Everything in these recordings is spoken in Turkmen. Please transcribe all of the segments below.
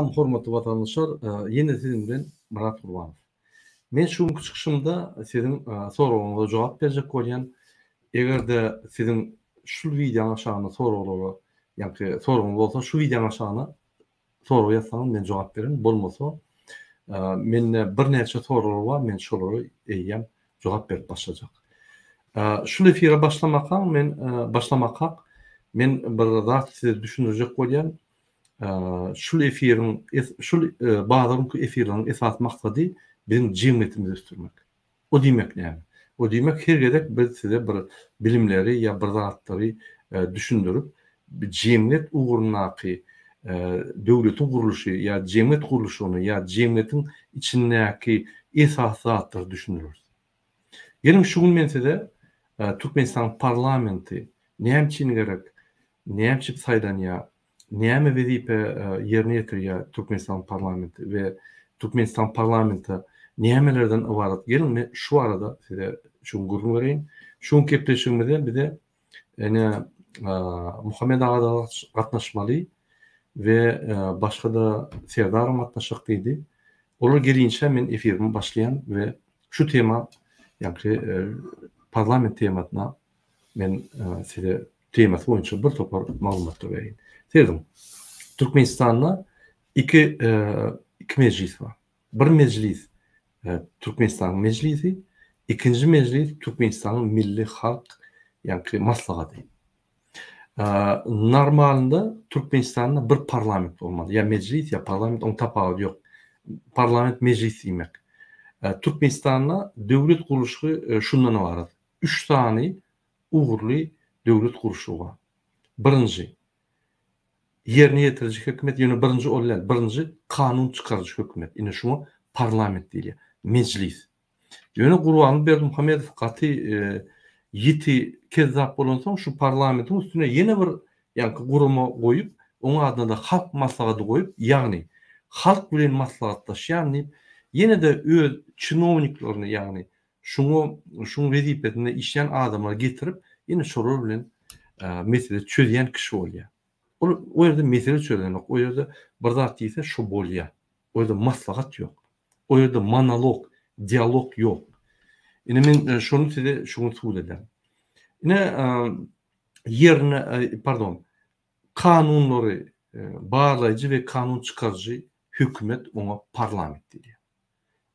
Salam hormatly watandaşlar, ýene siziň bilen Myrat Gurbanow. Men şu günki çykyşymda siziň soragyňyza jogap berjek bolýan. Eger-de siziň şu wideonyň aşagynda soraglara, ýagny soragyňyz bolsa şu wideonyň aşagyna sorag ýazsaňyz men jogap bererin. Bolmasa mende birnäçe soraglar bar, men şolara eýýäm jogap berip başlajak. Şul efire başlamakam men başlamakak men bir zat size düşündirjek bolýan. Şul efiriň şul bazar günki efirleriň esasy maksady biziň jemgyýetimizi ösdürmek. O diýmek näme? O diýmek her gezek biz size bir bilimleri ýa bir zatlary düşündirip jemgyýet ugrundaky döwletiň gurluşy ýa jemgyýet gurluşygyny ýa jemgyýetiň içindäki esasy zatlary düşündireris. Geliň şu gün men size Türkmenistanyň parlamenti näme üçin gerek, näme üçin saýlanýar, näme wezipe ýerine ýetirýär Türkmenistanyň parlamenti we Türkmenistanyň parlamenti nämelerden ybarat geliň men şu barada size şu gün gürrüň bereýin. Şu gün gepleşigimize bize Ine, Muhammet aga-da gatnaşmaly we başga-da Serdaram gatnaşjak diýdi. Olar gelinçä men efirimi başlaýan we şu tema, ýagny parlament temasyna men size temasy boýunça bir topar maglumatlar bereýin. Serediň, Türkmenistanda iki iki mejlis bar. Bir mejlis Türkmenistanyň mejlisi, ikinji mejlis Türkmenistanyň Milli halk ýaňky maslahaty. Normalynda Türkmenistanda bir parlament bolmaly. Ýa mejlis ýa parlament oň tapawudy ýok. Parlament mejlis diýmek. Türkmenistanda döwlet gurluşy şundan ybarat. Üç sany ugurly döwlet gurluşy bar. Birinji Ýerine ýetiriji hökümet, ýöne birinji ol däl, birinji kanun çykaryjy hökümet. Ine şuňa parlament diýilýär, mejlis. Ýöne Gurbanguly Berdimuhamedow gaty ýiti kezzap bolansoň şu parlamentiň üstüne ýene bir ýaňky gurama goýup, oň adyna-da Halk maslahaty goýup, ýagny halk bilen maslahatlaşýan diýip, ýene-de öz çinowniklerini, ýagny şuňa şuň wezipesinde işleýän adamlary getirip, ýene şolar bilen mesele çözýän kişi bolýar. Ol o ýerde mesele çözenok, o ýerde bir zat diýse şo bolýar. O ýerde maslahat ýok. O ýerde monolog, dialog ýok. Ine men şony size şu gün subut ederin. Ine ýerine, pardon, kanunlary barlaýjy we kanun çykaryjy hökümet oňa parlament diýilýär.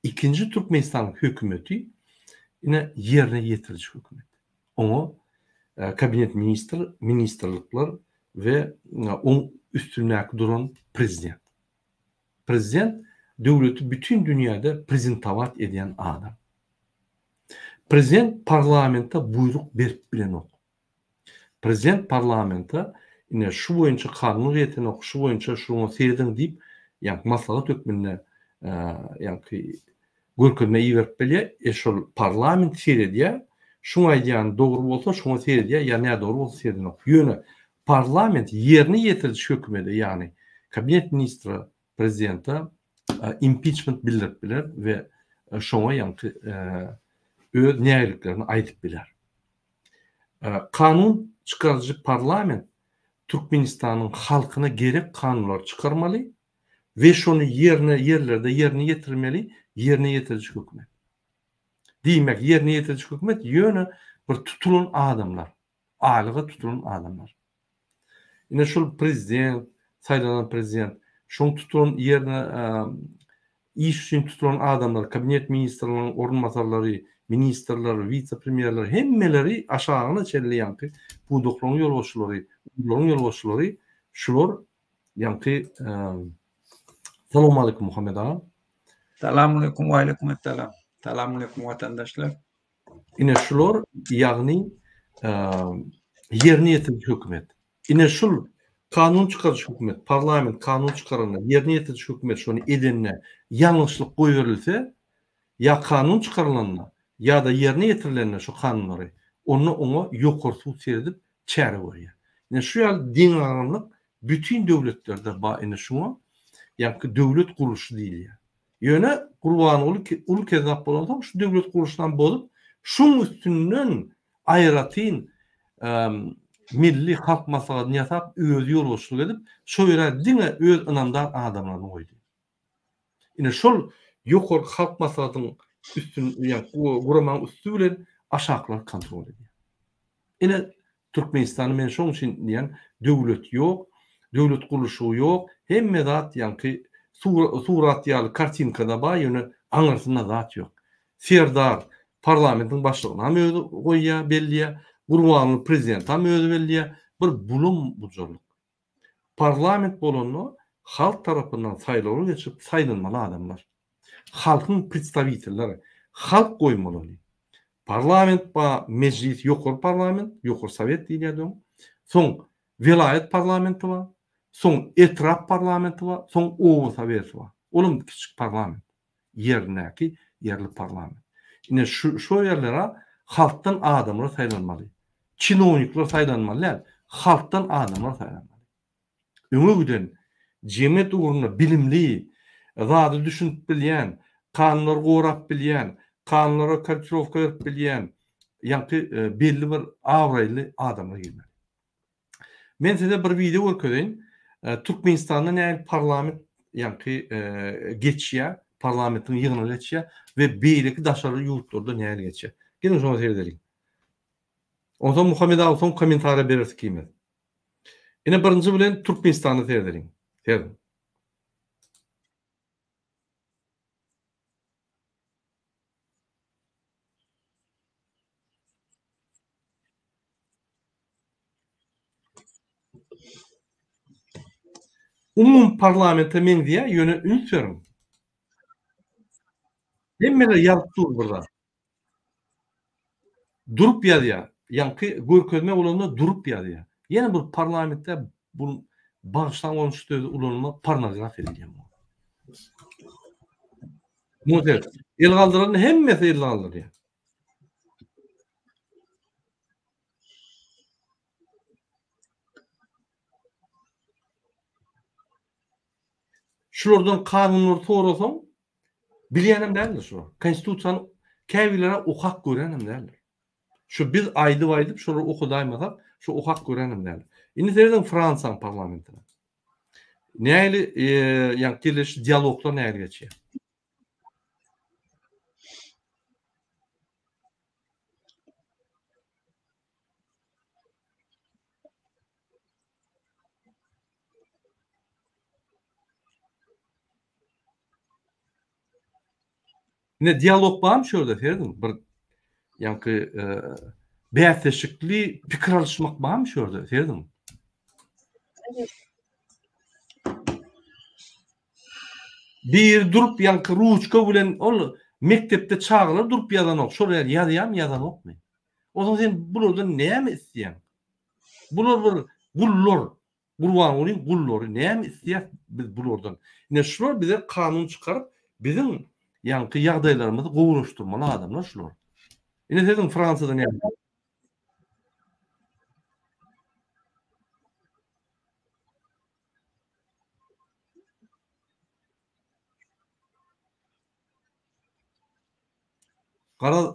Ikinji Türkmenistanyň hökümeti ine ýerine ýetiriji hökümet. Oňa kabinet ministr, ministrlikler we oň üstündäki duran prezident. Prezident döwleti bütin dünýäde prezentowat edýän adam. Prezident parlamente buýruk berip bilenok. Prezident parlamente ine şu boýunça kanun getirmek, şu boýunça şuňa serediň diýip, ýaňky maslahat hökmünde ýaňky görkezme iberip bilýär. E şol parlament seredýär, şuň aýdýany dogry bolsa şoňa seredýär, ýa nädogry bolsa seredenok. Ýöne parlament ýerine ýetiriji hökümede, ýagny kabinet ministre, prezidente impiçment bildirip biler we şoňa ýaňky öz nägiliklerini aýdyp biler. Kanun çykaryjy parlament Türkmenistanyň halkyna gerek kanunlary çykarmaly we şony ýerine ýerlerde ýerine ýetirmeli ýerine ýetiriji hökümet. Diýmek ýerine ýetiriji hökümet ýöne bir tutulan adamlar, aýlyga tutulan adamlar. Ine şul prezident, saýlanan prezident, şoň tutulan ýerine iş üçin tutulan adamlar, kabinet ministrleriniň orunbasarlary, ministrler, wise-premýerler hemmeleri aşagyna çenli ýaňky pudaklaryň ýolbaşçylary, ugurlaryň ýolbaşçylary şular ýaňky Salowmaleýkum Muhammet aga. Salamaleýkum, waleýkum essalam. Salamaleýkum watandaşlar. Ine şular ýagny ýerine ýetiriji hökümet. Ine şul kanun çykaryjy hökümet, parlament kanun çykaranda, ýerine ýetiriji hökümet şony edende ýalňyşlyk goýberilse, ýa kanun çykarylanda, ýa-da ýerine ýetirilende şu kanunlary, onda oňa ýokary sud seredip çäre görýär. Ine şu ýaly deňagramlyk bütin döwletlerde bar ine şuňa ýaňky döwlet gurluşy diýilýär. Ýöne Gurbanguly uly kezzap bolansoň şu döwlet gurluşynam bozup, şuň üstünden aýratyn. Milli Halk Maslahatyny ýasap, özi ýolbaşçylyk edip, şo ýere diňe öz ynamdar adamlaryny goýdy. Ine şol Ýokarky Halk Maslahatynyň üstün, ýa guramanyň üsti bilen aşaklary kontrol edýär. Ine Türkmenistanda men şoň üçin diýýän döwlet ýok, döwlet gurluşygy ýok, hemme zat ýaňky surat ýaly kartinkada bar ýöne aňyrsynda zat ýok. Serdar parlamentiň başlygynam özi goýýar, belleýär, Gurbanguly prezidentam özi belleýär. Bir bulam-bujarlyk. Parlament bolanda halk tarapyndan saýlawlar geçirip saýlanmaly adamlar. Halkyň predstawitelleri. Halk goýmaly ony. Parlament ba mejlis ýokary parlament, ýokary sowet diýilýärdi oň. Soň welaýat parlamenti bar, soň etrap parlamenti bar, soň oba soweti bar. Olam kiçijik parlament. Ýerindäki ýerli parlament. Ine şu şo ýerlere halkdan adamlar saýlanmaly. Çinownikler saýlanmaly däl, halkdan adamlar saýlanmaly. Öňe giden, jemgyýet ugrunda bilimli, zady düşünip bilýän, kanunlary gorap bilýän, kanunlara korrektirowka berip bilýän, ýaňky belli bir abraýly adamlar girmeli. Men size bir wideo görkezeýin. Türkmenistanda nähili parlament ýaňky geçýär, parlamentiň ýygnagy geçýär we beýleki daşary ýurtlarda nähili geçýär. Geliň şoňa seredeliň. Onsoň Muhammet aga soň kommentariýa bereris ikimiz. Ine birinji bilen Türkmenistanda seredeliň. Serediň. Umumy parlamente meňzeýär, ýöne üns beriň. Hemmeler ýazyp dur bir zat. Durup ýazýar. Ýaňky görkezme bolanda durup ýazýar. Ýene bir parlamentde bu bagyşlaň bolun şu sözi ulanma pornografiýa diýýän bu. Muňa El galdyranyň hemmesi el galdyrýar. Şulardan kanunlary sorasaň, bilýänem däldir şular. Konstitusiýany käbirleri okap görenem däldir. Şu biz aýdyp-aýdyp şolary okadaýmasak, şu okap görenem däldir. Indi serediň Fransiýanyň parlamentine. Nähili, ýa geleş dialoglar nähili geçýär? Ine dialog barmy şu ýerde serediň bir ýaňky bäsleşikli pikir alyşmak barmy şu ýerde serediň. Biri durup ýaňky ruçka bilen ol mekdepde çagalar durup ýazanok şol ýaly ýazýarmy ýazanokmy? Onsoň sen bulardan näme isleýäň? Bular bir gullar, Gurbangulyň gullary näme isleýäs biz bulardan? Ine şular bize kanun çykaryp biziň ýaňky ýagdaýlarymyzy gowulaşdyrmaly adamlar şular. Ine siziň Fransiýada näme? Garaz,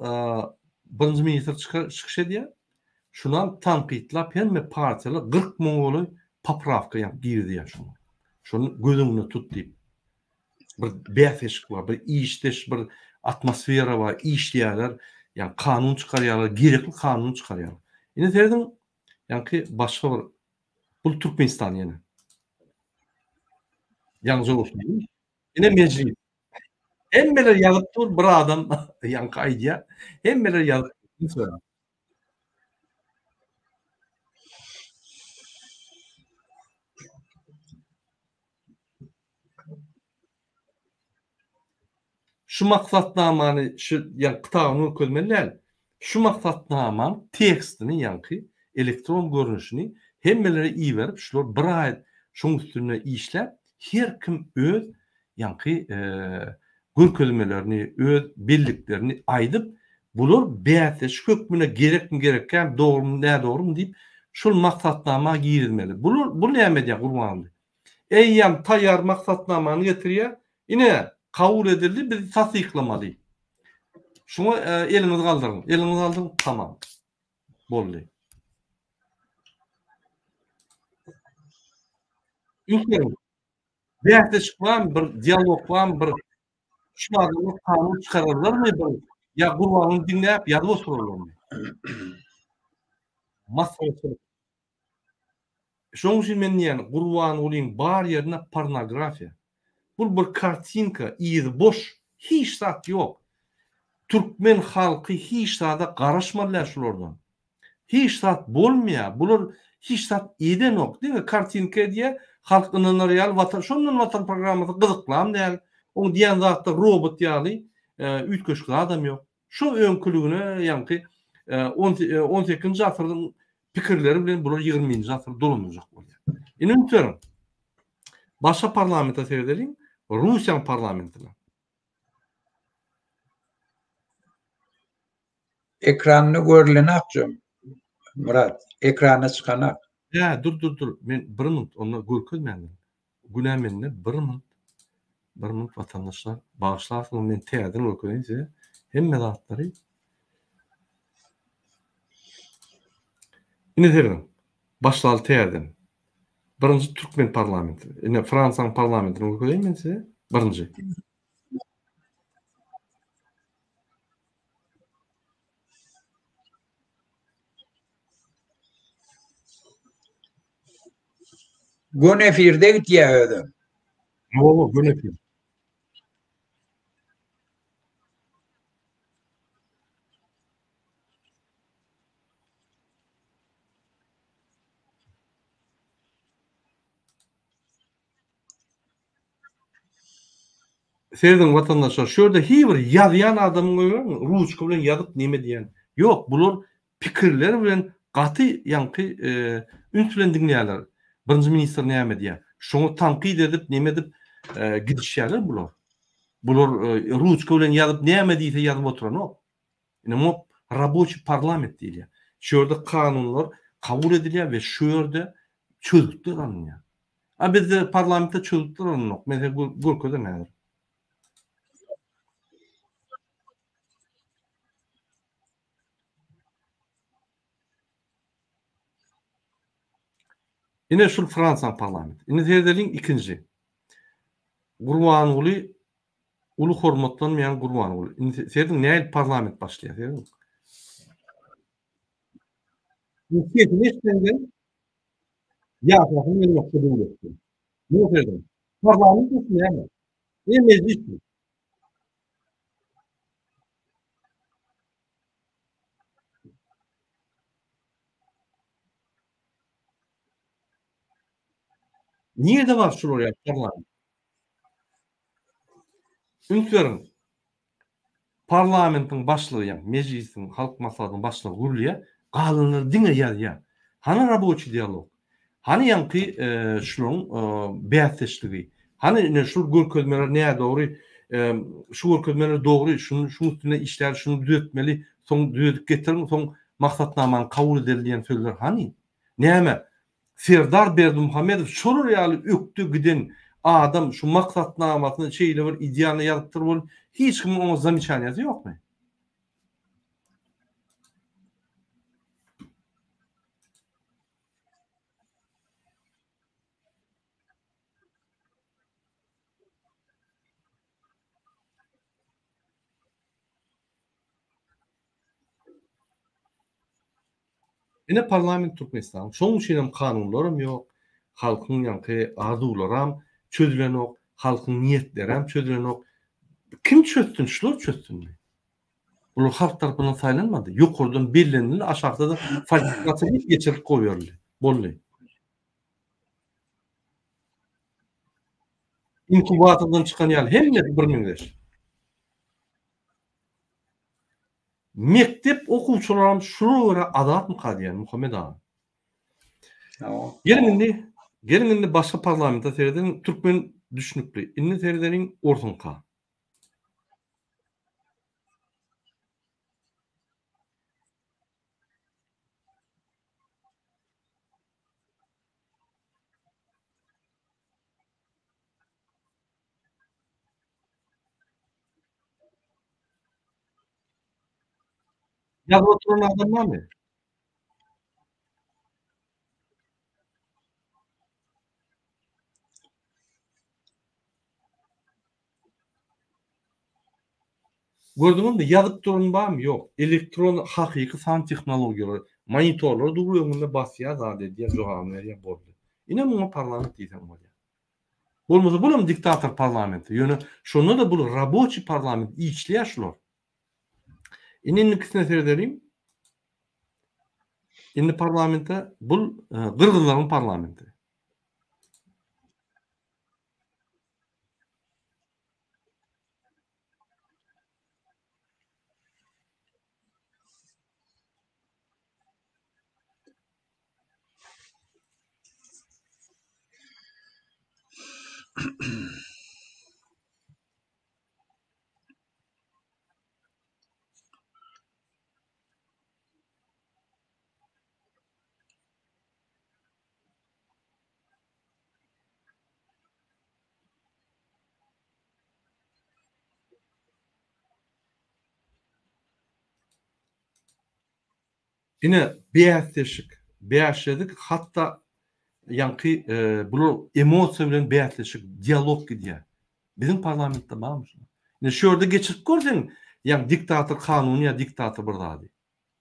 birinji ministr çykyş edýär. Şunam tankytlap hemme partiýalar 40 müňe golaý poprawka ýa girizýär şoňa. Şony göz öňünde tut diýip. Bir bäsleşik bar, bir işdeş bir atmosfera bar, işleýärler, ýa kanun çykarýarlar, gerekli kanuny çykarýarlar. Indi serediň, ýaňky başga bir bu Türkmenistan ýene. Ýaňja bolsun. Ine mejlis. Hemmeler ýazyp dur, bir adam ýaňky aýdýar. Hemmeler ýazyp dur. Şu maksatnamany şu ýa kitabyny görkezmeli däl. Şu maksatnamaň tekstini ýaňky elektron görnüşini hemmelere iberip şular bir aý şoň üstünde işläp her kim öz ýaňky görkezmelerini öz belliklerini aýdyp bular bäsleşik hökmünde gerekmi gerekkämi dogrumy nädogrumy diýip şol maksatnama girizmeli. Bular bu näme edýär Gurbanguly? Eýýäm taýýar maksatnamany getirýär. Ine, kabul edildi, biz tassyklamaly. Şuňa eliňizi galdyryň. Eliňizi galdyryň, tamam. Boldy. Üns beriň. Bäsleşik barmy, bir dialog barmy, bir şu adamlar kanun çykararlarmy bir ýa Gurbanyny diňläp ýazyp oturarlarmy? Masgaraçylyk. Şonuň üçin men diýýän, Gurbangulyň bar ýerinde pornografiýa. Bul bir kartinka, yzy boş, hiç zat ýok. Türkmen halky hiç zada garaşmaly däl şulardan. Hiç zat bolmaýar. Bular hiç zat edenok. Diňe kartinka edýär. Halk ynanar ýaly watan şondan watan programmasy gyzyklam däl. Oň diýen zatlary robot ýaly üýtgeşik zadam ýok. Şo öňküligine ýaňky on sekizinji asyryň pikirleri bilen bular ýigriminji nji asyry dolandyrjak bolýar. Indi üns beriň. Başga parlamente seredeliň. Russiýanyň parlamentine. Ekranda görülenak jom. Murat, ekrana çykanak. Hä, dur dur dur. Men bir minut onda görkezmändim. Günä mende bir minut. Bir minut watandaşlar, bagyşlarsyňyz men täzeden görkezeýin size hemme zatlary. Ine serediň. Başlaly täzeden. Birinji türkmen parlamenti. Ine Fransiýanyň parlamentini görkezeýin men size. Birinji. Göni efirde gitýär özem. Hawa, göni efir. Serediň watandaşlar şu ýerde hiý bir ýazýan adamyň görýäňmi ruçka bilen ýazyp neme diýýän ýok bular pikirler bilen gaty ýaňky üns bilen diňleýärler birinji ministr näme diýýär şoňa tankyt edip neme edip gidişýärler bular bular ruçka bilen ýazyp näme diýse ýazyp oturanok ine muňa raboçiý parlament diýilýär şu ýerde kanunlar kabul edilýär we şu ýerde çözgütler alynýar A bizde parlamentde çözgütler alynok. Men size görkezem häzir. Ine şul Fransiýanyň parlamenti. Indi seredeliň ikinji. Gurbanguly uly hormatlanmaýan Gurbanguly. Indi serediň nähili parlament başlaýar serediň. Bu sesini eşidenden Ýaşasyn gelmekçi döwletde. Muňa serediň. Parlament bolsa näme? E mejlis bu. Nirede bar şular ýaly parlament? Üns beriň. Parlamentiň başlygy ýa Mejlisiň, Halk Maslahatynyň başlygy gürleýär, galanlary diňe ýazýar. Hany raboçiý dialog? Hany ýaňky şularyň bäsdeşligi? Hany ine şul görkezmeler nädogry, şu görkezmeler dogry, şuny şuň üstünde işläli, şuny düzetmeli, soň düzedip getiriň, soň maksatnamany kabul edeli diýen sözler hany? Näme, Serdar Berdimuhamedow şolar ýaly ökde giden adam şu maksatnamasyny şeýle bir idealny ýazypdyr bolup hiç kimiň oňa zameçaniýasy ýokmy? Ine parlament Türkmenistanyň. Şonuň üçin hem kanunlaram ýok, halkyň ýaňky arzuwlaram çözülenok, halkyň niýetlerem çözülenok. Kim çözsün, şular çözsünmi? Bular halk tarapyndan saýlanmady. Ýokardan bellenildi, aşakda-da falsifikasiýa edilip geçirilip goýberildi. Boldy. Inkubatordan çykan ýaly hemmesi birmeňzeş. Mekdep okuwçylaram şulara görä azatmyka diýýän Muhammet aga. Geliň indi, geliň indi başga parlamente seredeliň, türkmen düşnükli. Indi seredeliň orsuňka. Ýazyp oturan adam barmy? Gördüňizmi, ýazyp duran barmy? Ýok. Elektron hakyky san tehnologiýalary, monitorlar dur öňünde basýar, zat edýär, jogabyny berýär, boldy. Ine muňa parlament diýseň bolýar. Bolmasa bulam diktator parlamenti. Ýöne şonda-da bul raboçiý parlament, işleýär şular. Indi indikisine seredeliň. Indi parlamente bul gyrgyzlaryň parlamenti. Ine bäsleşik, bäşledik hatda ýaňky bular emosiýa bilen bäsleşik, dialog gidýär. Biziň parlamentde barmy şular? Ine şu ýerde geçirip gör sen ýaňky diktator kanuny ýa diktator bir zady.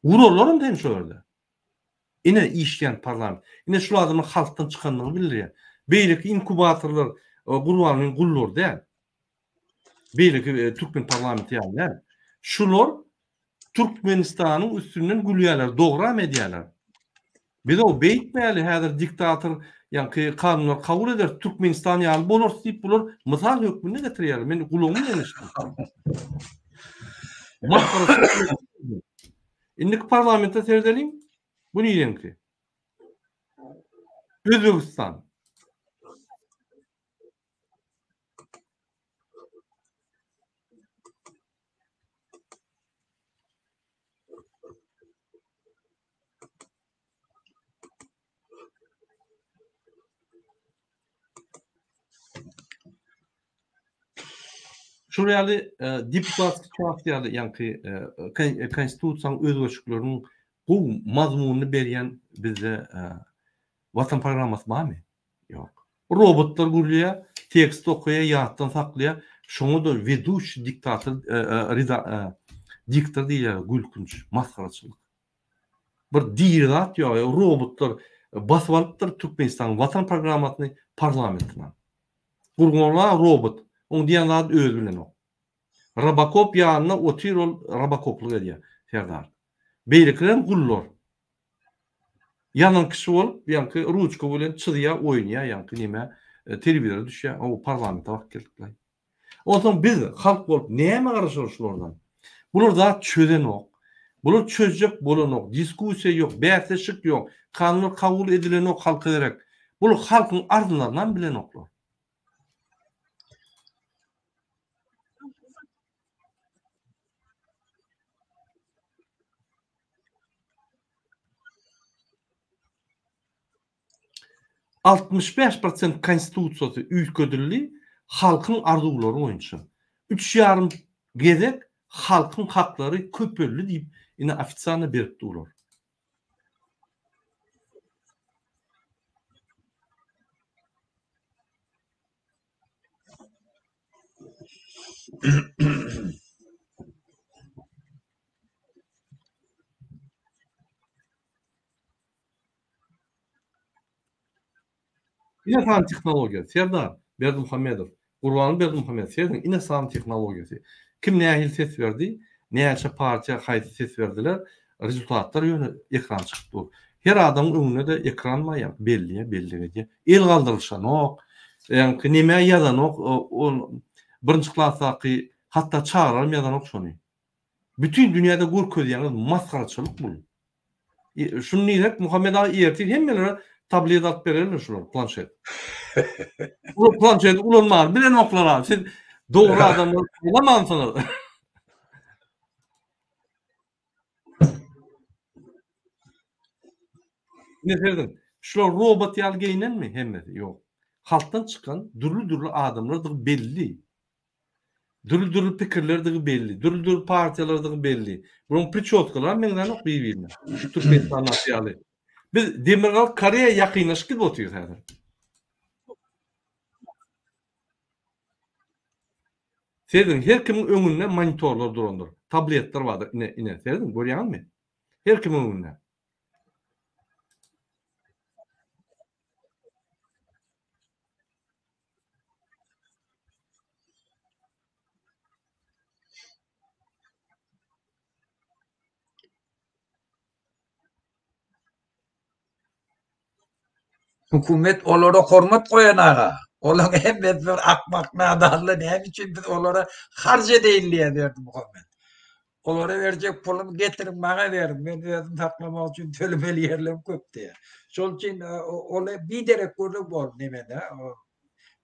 Urarlaram seni şo ýerde. Ine işleýän parlament. Ine şul adamlar halkdan çykandygyny bildirýär. Beýleki inkubatorlar Gurbangulyň gullary däl. Beýleki türkmen parlamenti ýaly däl. Şular Türkmenistanyň üstünden gülýärler, dogram edýärler. Biz o beýtmäli häzir diktator ýaňky kanunlar kabul eder, Türkmenistan ýaly bolarys diýip bular mysal hökmünde getirýärler. Men gulagym bilen eşitdim. Indiki parlamente seredeliň. Bu nireňki? Özbegistan. Şol ýaly deputatskiý ças ýaly ýaňky konstitusiýanyň özgerişlikleriniň gowy mazmunyny berýän bizde Watan programmasy barmy? Ýok. Robotlar gürleýär, tekst okaýar, ýatdan saklaýar. Şoňa-da weduşiý diktator diktor diýilýär, gülkünç, masgaraçylyk. Bir diri zat ýok, robotlar basyp alypdyr Türkmenistanyň Watan programmasyny, parlamentini. Gurgunla robot, oň diýen zady özi bilenok. Robokop ýanynda otyr ol robokoplyk edýär Serdar. Beýlekilerem gullar. Ýanan kişi bolup ýaňky ruçka bilen çyzýar, oýnaýar ýaňky neme telewizora düşýär, o parlamente baryp geldiklaý. Onsoň biz halk bolup näme garaşarys şulardan? Bular zat çözenok. Bular çözjek bolanok. Diskussiýa ýok, bäsleşik ýok. Kanunlar kabul edilenok halka derek. Bular halkyň arzlarynam bilenoklar. 65 prosent konstitusiýasy üýtgedildi halkyň arzuwlary boýunça. Üç ýarym gezek halkyň haklary köpeldi diýip ine ofisialno berip durlar. Ine san tehnologiýa. Serdar Berdimuhamedow, Gurbanguly Berdimuhamedow serediň ine san tehnologiýasy. Kim nähili ses berdi, näçe partiýa haýsy ses berdiler, rezultatlar ýöne ekran çykyp dur. Her adamyň öňünde-de ekran bar ýa belli bellik edýär. El galdyryşanok, ýaňky neme ýazanok, ol birinji klasdaky hatda çagalaram ýazanok şony. Bütin dünýäde görkezýäňiz masgaraçylyk bul. Şuny diýsek Muhammet aga ertir hemmelere tablet alyp bererler şular planşet. Bular planşeti ulanmany bilenoklar abi. Siz dogry adamlar saýlamansyňyz. Ine serediň. Şular robot ýaly geýinenmi hemmesi? Ýok. Halkdan çykan dürli-dürli adamlardygy belli. Dürli-dürli pikirlerdigi belli, dürli-dürli partiýalardygy belli. Bularyň priçoskalaram meňzänok bir-birine. Türkmenistandaky ýaly. Biz Demirgazyk Koreýa ýakynlaşyp gidip otyrys häzir. Serediň, her kimiň öňünde monitorlar durandyr. Tabletler bardyr. Ine, ine, serediň, görýäňizmi? Her kimiň öňünde. Hökümet olara hormat goýan aga. Olaň hemmesi bir akmak nadanlar näme üçin biz olara harç edeýin diýýär Berdimuhamet. Olara berjek pulumy getiriň maňa beriň men özüm saklamak üçin tölemeli ýerlerim köp diýýär. Şol üçin ol biderek gürrüň boldy nemede.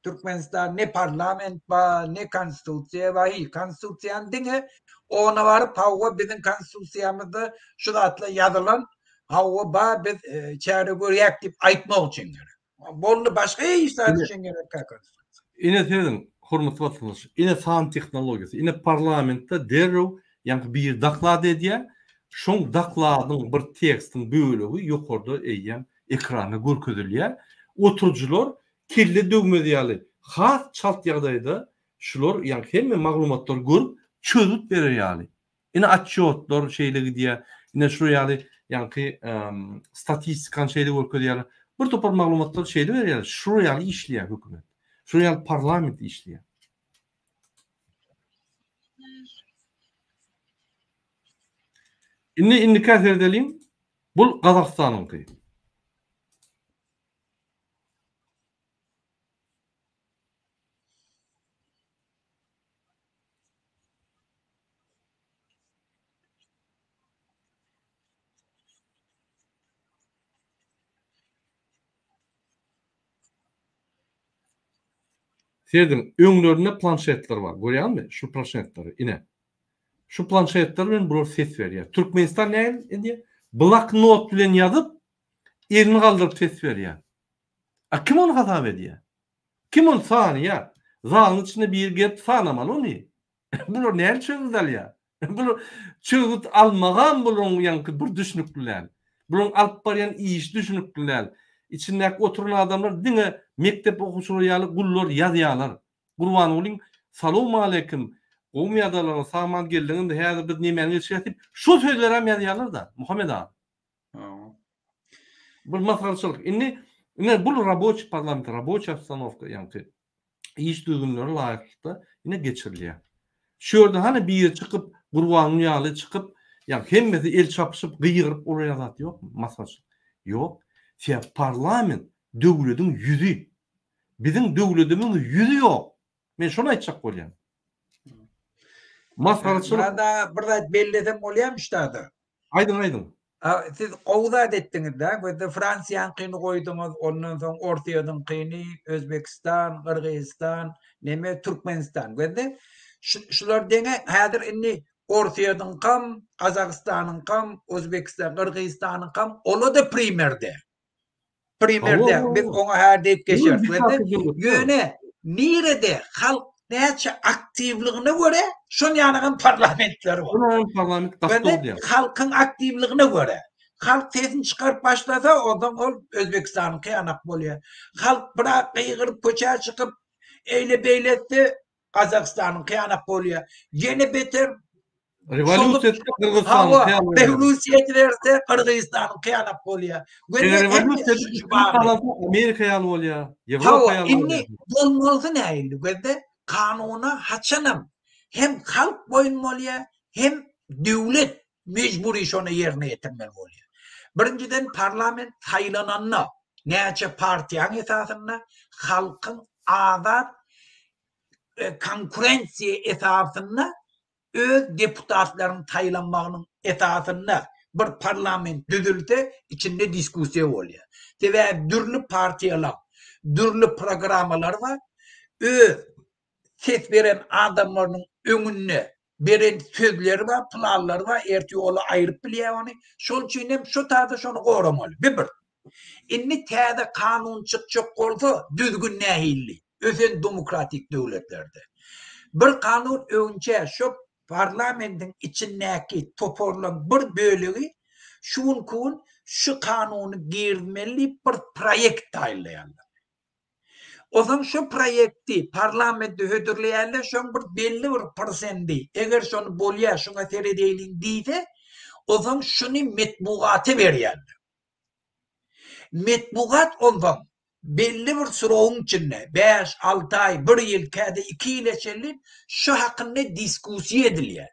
Türkmenistan ne parlament bar, ne konstitusiýa bar, hiç. Konstitusiýany diňe ona baryp, hawa biziň konstitusiýamyzda şu zatlar ýazylan, hawa bar biz e, çäre görýäk diýip aýtmak üçin gerek. Boldy başga hiç zat üçin gerek konstitusiýa. Ine siziň hormatly watandaş, ine san tehnologiýasy, ine parlamentde derrew ýaňky biri doklad edýär, şoň dokladyň bir tekstiň bölegi ýokarda eýýäm ekranda görkezilýär. Oturyjylar kelle döwmez ýaly has çalt ýagdaýda şular ýaňky hemme maglumatlary görüp çözgüt berer ýaly. Ine otçýotlar şeýle gidýär. Ine şu ýaly ýaňky statistikany şeýle görkezýärler. Bir topar maglumatlary şeýle berýärler. Şu ýaly işleýär hökümet. Şu ýaly parlament işleýär. Indi indikä seredeliň. Bul Gazagystanyňky. Serediň, öňlerinde planşetler bar. Görýäňizmi şu planşetleri? Ine. Şu planşetler bilen bular ses berýär. Türkmenistan näme edýär? Bloknot bilen ýazyp, elini galdyryp ses berýär. A kim ony hasap edýär? Kim ony sanaýar? Zalyň içinde biri gelip sanamaly ony. Bular näme çözgüt alýar? Bular çözgüt almagam bularyň ýaňky bir düşnükli däl. Bularyň alyp barýan işi düşnükli däl. Içindäki oturan adamlar diňe mekdep okuwçylary ýaly gullar ýazýarlar. Gurbangulyň Salowmaleýkim, gowumy ýagdaýlaryňyz, sag-aman geldiňizmi, häzir biz nemäni geçirýäs diýip, şo sözlerem ýazýarlar-da, Muhammet aga. Bir masgaraçylyk. Indi ine bul raboçiý parlament, raboçiý obstanowka ýaňky iş düzgünlerine laýyklykda ine geçirilýär. Şu ýerde hany biri çykyp Gurbanguly ýaly çykyp, ýa hemmesi el çapyşyp gygyryp olar zat ýokmy? Masgaraçylyk. Ýok. Sebäbi parlament döwlediň ýüzi. Biziň döwledimiň ýüzi ýok. Men şony aýtjak bolýan. Masgaraçylyk. Myrat aga bir zat bellesem bolýarmy ştada? Aýdyň aýdyň. Siz gowy zat etdiňiz-dä, gözde Fransiýaňkyny goýduňyz, ondan soň Orsýetiňkyny, Özbekistan, Gyrgyzystan, neme Türkmenistan. Gözde şular deňe häzir indi Orsýetiňkam, Gazagystanyňkam, Özbekistan, Gyrgyzystanyňkam ola-da primerde. Primerde biz oňa hä diýip geçeris. Ýöne nirede halk näçe aktiwligine görä şon ýanagam parlamentleri bar. Şonuň parlament gaty dogry. Halkyň aktiwligine görä. Halk sesini çykaryp başlasa, onsoň ol Özbekistanyňky ýanak bolýar. Halk biraz gygyryp köçä çykyp eýle-beýle etse, Gazagystanyňky ýanak bolýar. Ýene beter Rewolýusiýa etse Gyrgyzystanyňky ýaly bolýar. Rewolýusiýa ediberse Gyrgyzystanyňky ýanak bolýar. Rewolýusiýa edip Amerika ýaly bolýar. Ýewropa ýaly bolýar. Indi bolmalysy nähili? Gözde kanuna haçanam hem halk boýun bolýar, hem döwlet mejbury şony ýerine ýetirmeli bolýar. Birinjiden parlament saýlananda näçe partiýaň esasynda halkyň azat konkurensiýa esasynda öz deputatlaryny saýlanmagynyň esasynda bir parlament düzülse içinde diskussiýa bolýar. Sebäbi dürli partiýalaň dürli programmalary bar. Öz ses beren adamlarynyň öňünde beren sözleri bar, planlary bar, ertir ýola aýryp bilýär ony. Şol üçin hem şu taýda şony goramaly. Bu bir. Indi täze kanun çykjak bolsa düzgün nähilli? Ösen demokratik döwletlerde. Bir kanun öňçä şo parlamentiň içindäki toparlaryň bir bölegi şu günki gün şu kanuny girizmeli diýip bir proýekt taýynlaýarlar. Onsoň şu proýekti parlamente hödürleýärler, şoň bir belli bir prosendi, eger şony bolýa, şuňa seredeýliň diýse, onsoň şuny metbugata berýärler. Metbugat onsoň belli bir srogyň içinde, bäş, alty aý, bir ýyl, käte iki ýyla çenli şu hakynda diskussiýa edilýär.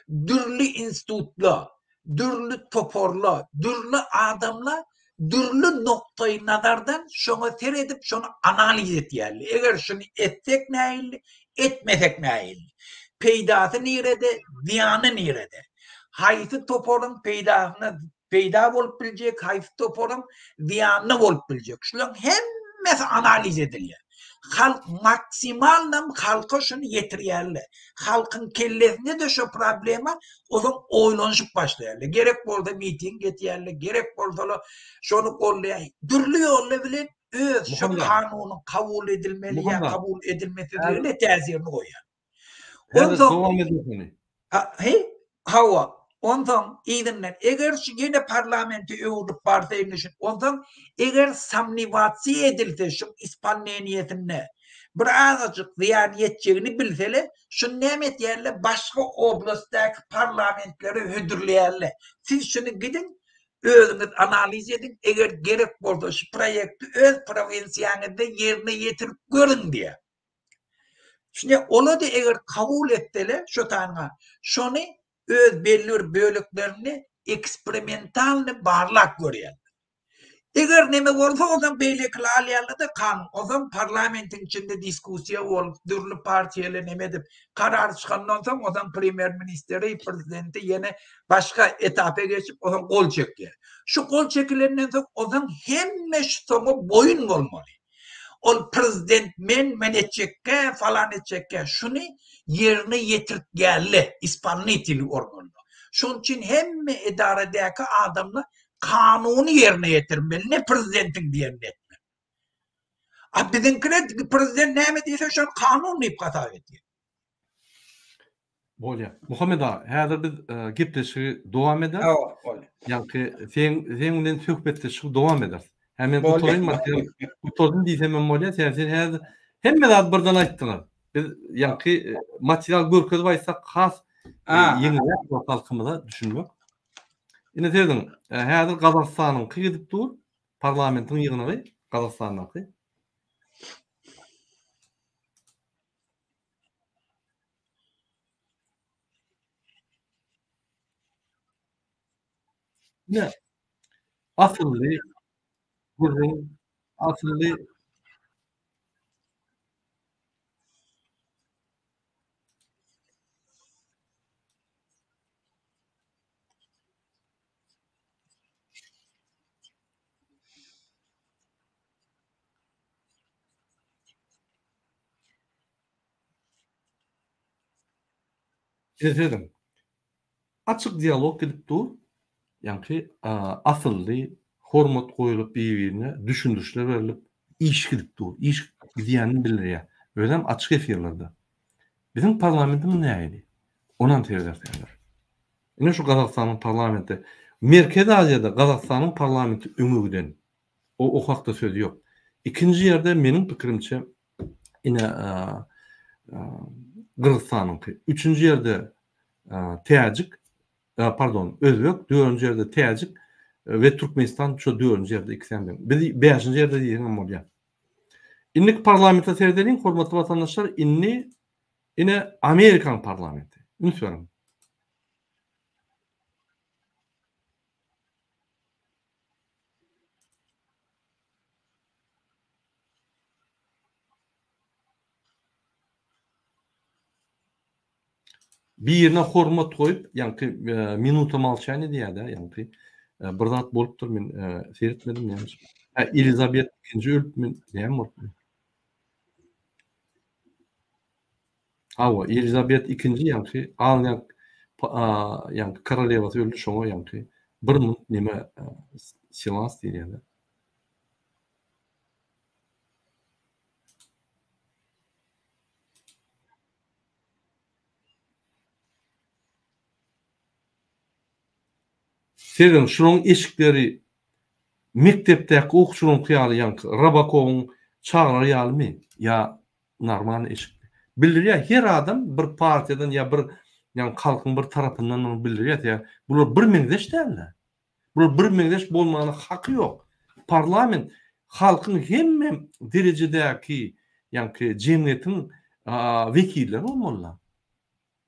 Dürli institutlar, dürli toparlar, dürli adamlar dürli nukdaý nazardan şoňa seredip şony analiz etýärler. Eger şuny etsek nähili, etmesek nähili? Peýdasy nirede, zyýany nirede? Haýsy toparyň peýdasyna peýda bolup biljek, haýsy toparyň zyýanyna bolup biljek. Şularyň hemmesi analiz edilýär. Halk maksimalnam halka şuny ýetirýärler. Halkyň kellesinde-de şo problema ozaň oýlanyşyp başlaýarlar. Gerek bolsa miting etýärler, gerek bolsalar şony goldaýar. Dürli ýollar bilen öz şo kanunyň kabul edilmeli ýa kabul edilmesizligine täsirini goýýar. Onsoň dowam edin. He, hawa. Onsoň yzyndan eger şu ýene parlamente öwrülip barsa indi şu onsoň eger somniwasiýa edilse şu ispolneniýesinde bir azajyk zyýan ýetjegini bilsele şuny näme etýärler başga oblastdaky parlamentlere hödürleýärler. Siz şuny gidiň özüňiz analiz ediň eger gerek bolsa şu proýekti öz prowinsiýaňyzda ýerine ýetirip görüň diýýär. Şine ola-da eger kabul etseler şo taýyna şony öz belli bir böleklerini eksperimentalny barlap görýärler. Eger neme bolsa onsoň beýlekiler alýarlar-da kanun. Onsoň parlamentiň içinde diskussiýa bolup, dürli partiýalar neme edip karar çykandan soň onsoň premýer ministeri, prezidenti ýene başga etapa geçip onsoň gol çekýär. Şu gol çekilenden soň onsoň hemme şu soňa boýun bolmaly. Ol prezident men, men etjekkä, falan etjekkä, şuny ýerine ýetirip geldi, ispolniteli organda. Şonuň üçin hemme edaradäki adamlar kanuny ýerine ýetirmeli, ne prezidentiň diýenini etmeli. A biziňkiler prezident näme diýse şony kanun diýip hasap edýär. Bolýar. Muhammet aga, häzir biz gepleşigi dowam ederis. Hawa, bolýar. Ýaňky seň seň bilen söhbetdeşligi dowam ederis. Hä men gutaryň material gutardym diýsem hem bolýar. Sebäbi sen häzir hemme zady birden aýtdyňyz. Biz ýaňky material görkezip aýtsak has ýeňilräk bolar halkymyza düşünmek. Ine serediň, häzir Gazagystanyňky gidip dur, parlamentiň ýygnagy Gazagystandaky. Ine, asylly gürrüň, asylly Serediň. Açyk dialog gidip dur. Ýaňky asylly, hormat goýulyp bir-birine, düşündirişler berlip, iş gidip dur. Iş gidýänini bildirýär. Özem açyk efirlerde. Biziň parlamentimiz nähili? Onam seredersiňiz. Ine şu Gazagystanyň parlamenti. Merkezi Aziýada Gazagystanyň parlamenti öňe giden. O o hakda söz ýok. Ikinji ýerde meniň pikirimçe ine Gyrgyzystanyňky. Üçünji ýerde täjik, pardon, özbek, dördünji ýerde täjik we Türkmenistan şu dördünji ýerde ikisi hem. Biz bäşinji ýerde diýseň hem bolýar. Indiki parlamente seredeliň, hormatly watandaşlar, indi ine Amerikanyň parlamenti. Üns beriň. Birine hormat goýup, ýaňky minuta molçaniýa diýýär-de, ýaňky bir zat bolupdyr, men seretmedim näme üçin. Hä, Elizabet ikinji ölüpmi, näme bolupdyr? Hawa, Elizabet ikinji ýaňky Angliýa ýaňky korolewasy öldi, şoňa ýaňky bir minut neme silans diýilýär-de. Serediň, şularyň eşikleri mekdepdäki okuwçylaryňky ýaly ýaňky Robokowyň. Çagalar ýalymy ýa normalny eşikmi? Bildirýär her adam bir partiýadan ýa bir ýagny halkyň bir tarapyndandygyny bildirýär ýa bular bir meňzeş dälde. Bular bir meňzeş bolmana haky ýok. Parlament halkyň hemme derejedäki ýaňky jemgyýetiň wekilleri bolmalylar.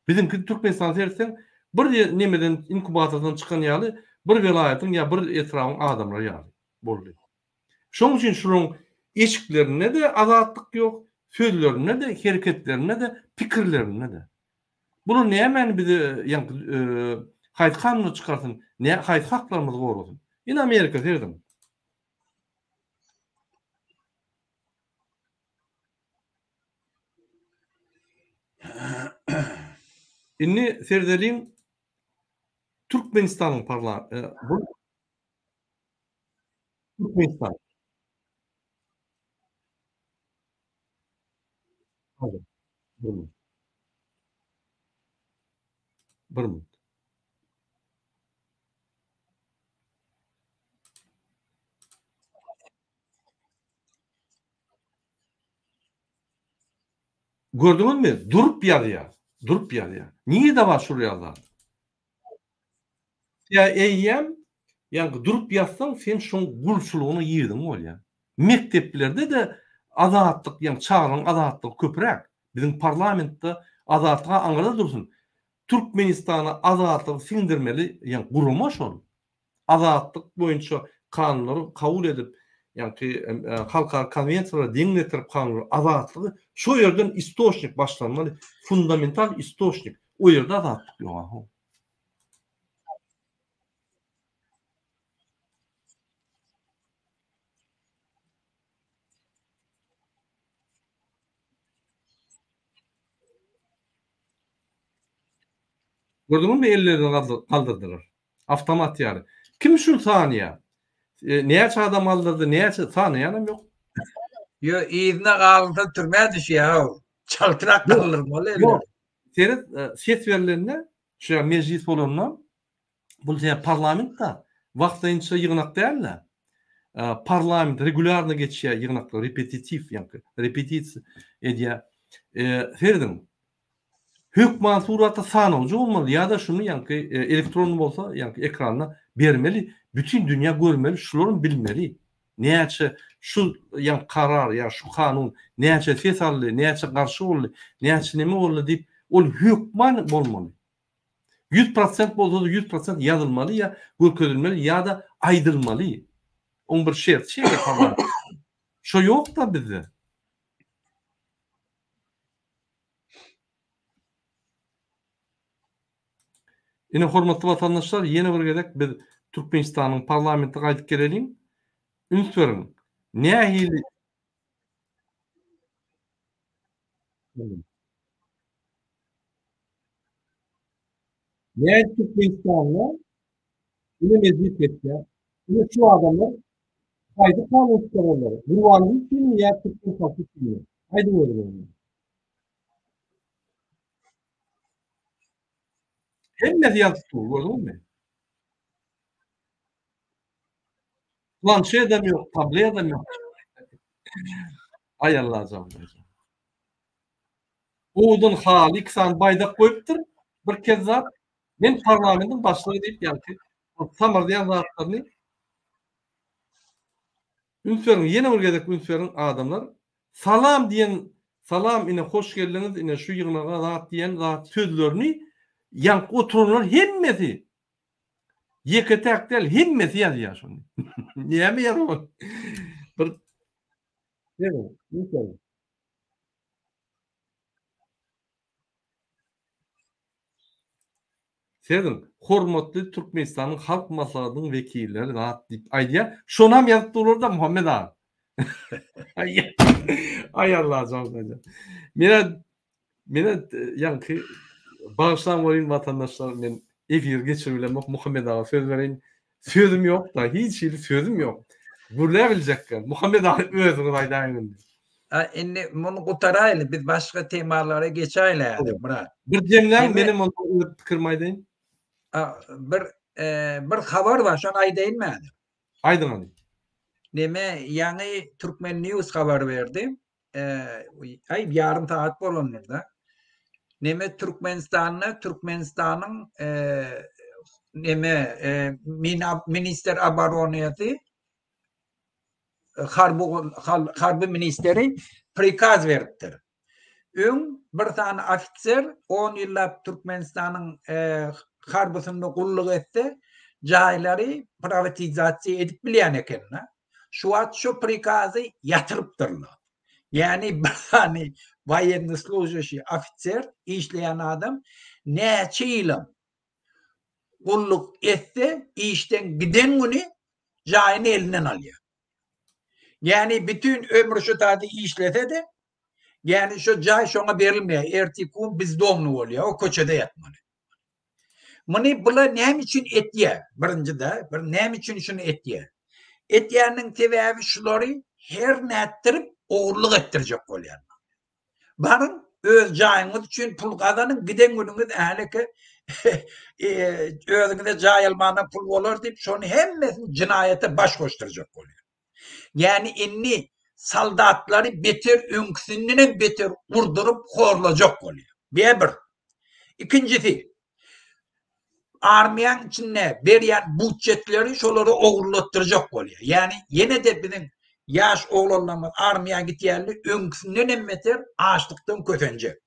Biziňki Türkmenistana seretseň bir nemeden inkubatordan çykan ýaly bir welaýatyň ýa bir etrabyň adamlary ýaly boldy. Şonuň üçin şularyň eşiklerinde-de azatlyk ýok, sözlerinde-de, hereketlerinde-de, pikirlerinde-de. Bular nämäni bize ýaňky haýsy kanunlar çykarsyn, nä haýsy haklarymyzy gorasyn. Ine Amerika serediň. Indi seredeliň Türkmenistanyň parla bu Türkmenistan. Bir minut. Bir minut. Gördüňizmi? Durup ýazýar. Durup ýazýar. Nirede bar şul ýaly zat? Ýa eýýäm ýaňky durup ýazsaň sen şoň gulçulygyna girdiň bolýar. Mekdeplerde-de azatlyk ýa çagalaryň azatlygy köpräk. Biziň parlamentde azatlyk-a aňyrda dursun. Türkmenistana azatlygy siňdirmeli ýa gurama şol. Azatlyk boýunça kanunlary kabul edip, ýaňky halkara konwensiýalara deň getirip kanunlary azatlygy şo ýerden istoçnik başlanmaly, fundamental istoçnik. O ýerde azatlyk ýok aho. Gördüňizmi ellerini galdyrdylar. Awtomat ýaly. Kim şuny sanaýar? Näçe adam galdyrdy, näçe sanaýanam ýok. Ýo, yzyna galynsa türmä düşýär-ow. Çaltrak galdyrmaly elleri. Ýok. Seret, ses berlende, şu ýa mejlis bolanda, bul diýýär parlament-da, wagtlaýynça ýygnak däl-de. Parlament regulýarno geçýär ýygnaklar, repetitiw ýaňky, repetisiýa edýär. Serediň, Hökman suratda sanawjy bolmaly ýa-da şuny ýaňky elektronny bolsa ýaňky ekranda bermeli bütin dünýä görmeli şularam bilmeli näçe şu ýaňky karar ýa şu kanun näçe ses aldy näçe garşy boldy näçe neme boldy diýip ol hökman bolmaly 100% bolsada 100% ýazylmaly ýa görkezilmeli ýa-da aýdylmaly oň bir şerti şeýle parlament şo ýokda bizde. Ine hormatly watandaşlar ýene bir gezek biz Türkmenistanyň parlamente gaýdyp geleliň. Üns beriň. Nähili Nähili Türkmenistanda ine mejlis geçýär. Ine şu adamlar haýsy kanun çykararlar? Gurbanguly üçinmi ýa türkmen halky üçinmi? Aýdyň özüňiz. Hemmesi ýazyp dur, gördüňizmi? Planşedem ýok, tabletem ýok. Aý Allajan. Owadan haly, iki sany baýdak goýupdyr, bir kezzap. Men parlamentiň başlygy diýip, ýaňky samyrdaýan zatlaryny Üns beriň, ýene bir gezek üns beriň adamlar. Salam diýen, salam ine hoş geldiňiz, ine şu ýygnaga zat diýen zat sözlerini ýaňky oturanlar hemmesi ýeke-täk däl, hemmesi ýazýar şony. Näme ýazmaly? Bir Beriň, üns beriň. Serediň, hormatly Türkmenistanyň Halk Maslahatynyň wekilleri zat diýip aýdýar. Şonam ýazyp durlar-da Muhammet aga. Aý Allajan. Menä menä ýaňky bagyşlaň welin watandaşlar men efir geçirip bilemok Muhammet aga söz bereýin. Sözüm ýok-da, hiç hili sözüm ýok. Gürläbiljek däl. Muhammet aga özüňiz aýdaýyň indi. A indi muny gutaraýly, biz başga temalara geçäýli häzir, Myrat. Bir jemläň, menem onda öz pikirimi aýdaýyn. A, bir, e, bir habar bar, şony aýdaýynmy häzir? Aýdyň hany. Neme ýaňy Türkmen News habar berdi. Aý ýarym sagat bolandyr-da. Neme Türkmenistanda Türkmenistanyň neme ministr oboroniýasy harby harby ministeri prikaz beripdir. Öň bir sany ofiser on ýyllap Türkmenistanyň harbysynda gulluk etse, jaýlary priwatizasiýa edip bilýän eken-de. Şu wagt şu prikazy ýatyrypdyrlar. Ýagny bir sany woýennyý služaşiý ofiser, işleýän adam näçe ýylam gulluk etse, işden giden güni jaýyny elinden alýar. Ýagny bütin ömri şu taýda işlese-de, ýagny şu jaý şoňa berilmeýär. Erteki gün bezdomny bolýar, o köçede ýatmaly. Muny bular näme üçin etýär? Birinjide, bir näme üçin şuny etýär? Etýäniniň sebäbi şulary her nätdirip ogurlyk etdirjek bolýarlar. Baryň, öz jaýyňyz üçin pul gazanyň, giden günüňiz äleke özüňize jaý almana pul bolar diýip, şony hemmesini jenaýata baş goşdurjak bolýar. Ýagny indi soldatlary beter öňküsindenem beter urduryp horlajak bolýar. Bu bir. Ikinjisi, armiýaň içinde berýän budjetleri şolara ogurlatdyrjak bolýar. Ýagny ýene-de biziň ýaş oglanlarymyz armiýa gitýärler, öňküsinden hem beter açlykdan kösenjek.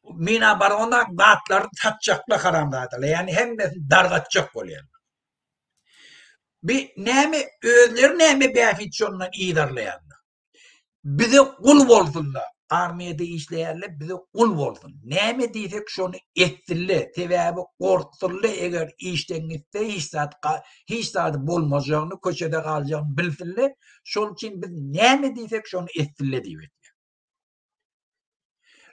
Minabarona zatlaryny satjaklar haramzadalar. Ýagny hemmesini dargatjak bolýarlar. Bi näme özleri näme bähbit şondan yzarlaýarlar. Bize gul bolsunlar. Armiýada işleýärler bize gul bolsun. Näme diýsek şony etsinler. Sebäbi gorksunlar eger işden gitse hiç zat hiç zady bolmajagyny köçede galjagyny bilsinler. Şol üçin biz näme diýsek şony etsinler diýip etýär.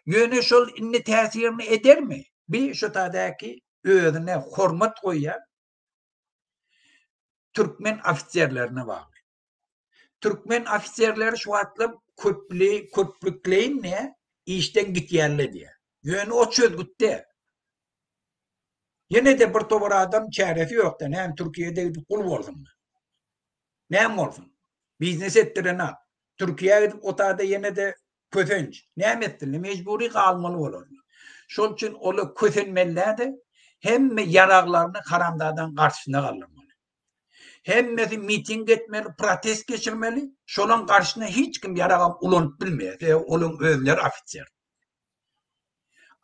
Ýöne şol indi täsirini edermi? Bi şu tadäki özüne hormat goýýan türkmen ofiserlerine bagly. Türkmen ofiserleri şu wagtlar köpli, köplükleýin ne işden gitýärler diýýär. Ýöne o çözgüt däl. Ýene-de bir topar adam çäresi ýok-da, näme Türkiýede gidip gul bolsunmy? Näme bolsun? Biznes etdirenok. Türkiýä gidip o taýda ýene-de kösenç. Näme etsinler? Mejbury galmaly bolarlar. Şol üçin olar kösenmeli-de, hemme ýaraglaryny haramzadaň garşysyna galdyrmaly. Hemmesi miting etmeli, protest geçirmeli. Şolaň garşysyna hiç kim ýaragam ulanyp bilmeýär. Sebäbi olaň özleri ofiser.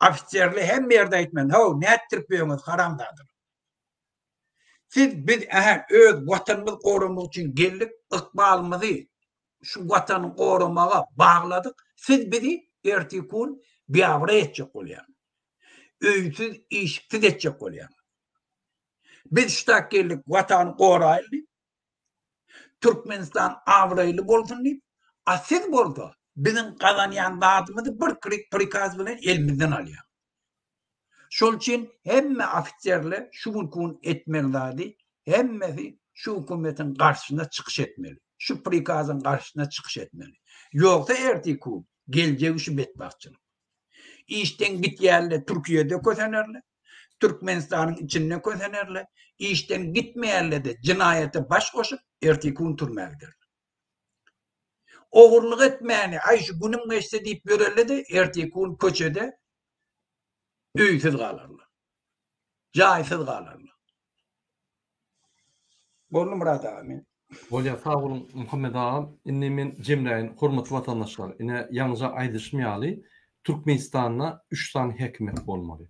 Ofiserli hemme ýerde aýtmaly, How, nätdirip ýöňüz haramzadalar? Siz biz ähä öz watanymyzy goramak üçin geldik, ykbalymyzy şu watany goramaga bagladyk. Siz bizi ertir gün biabraý etjek bolýaňyz. Öýsüz, işiksiz etjek bolýaňyz. Biz şu geldik, watany goraýly diýip. Türkmenistan abraýly bolsun diýip, a siz bolsa biziň gazanýan zadymyzy bir prikaz bilen elimizden alýaňyz. Şol üçin hemme ofiserler şu günki gün etmeli zady hemmesi şu hökümetiň garşysyna çykyş etmeli. Şu prikazyň garşysyna çykyş etmeli. Ýogsa erteki gün geljegi şu betbagtçylyk. Işden gitýärler Türkiýede kösenerler. Türkmenistanyň içinde kösenerler. Işden gitmeýärler-de jenaýata baş goşup erteki gün türmä giderler. Ogurlyk etmäni, aý şu günüm geçse diýip ýörelle-de erteki gün köçede öýsüz galarlar. Jaýsyz galarlar. Boldy Myrat aga men. Bolýar sag boluň Muhammet agam indi men jemläýin hormatly watandaşlar ine ýaňyja aýdyşym ýaly Türkmenistanda üç sany häkimiýet bolmaly.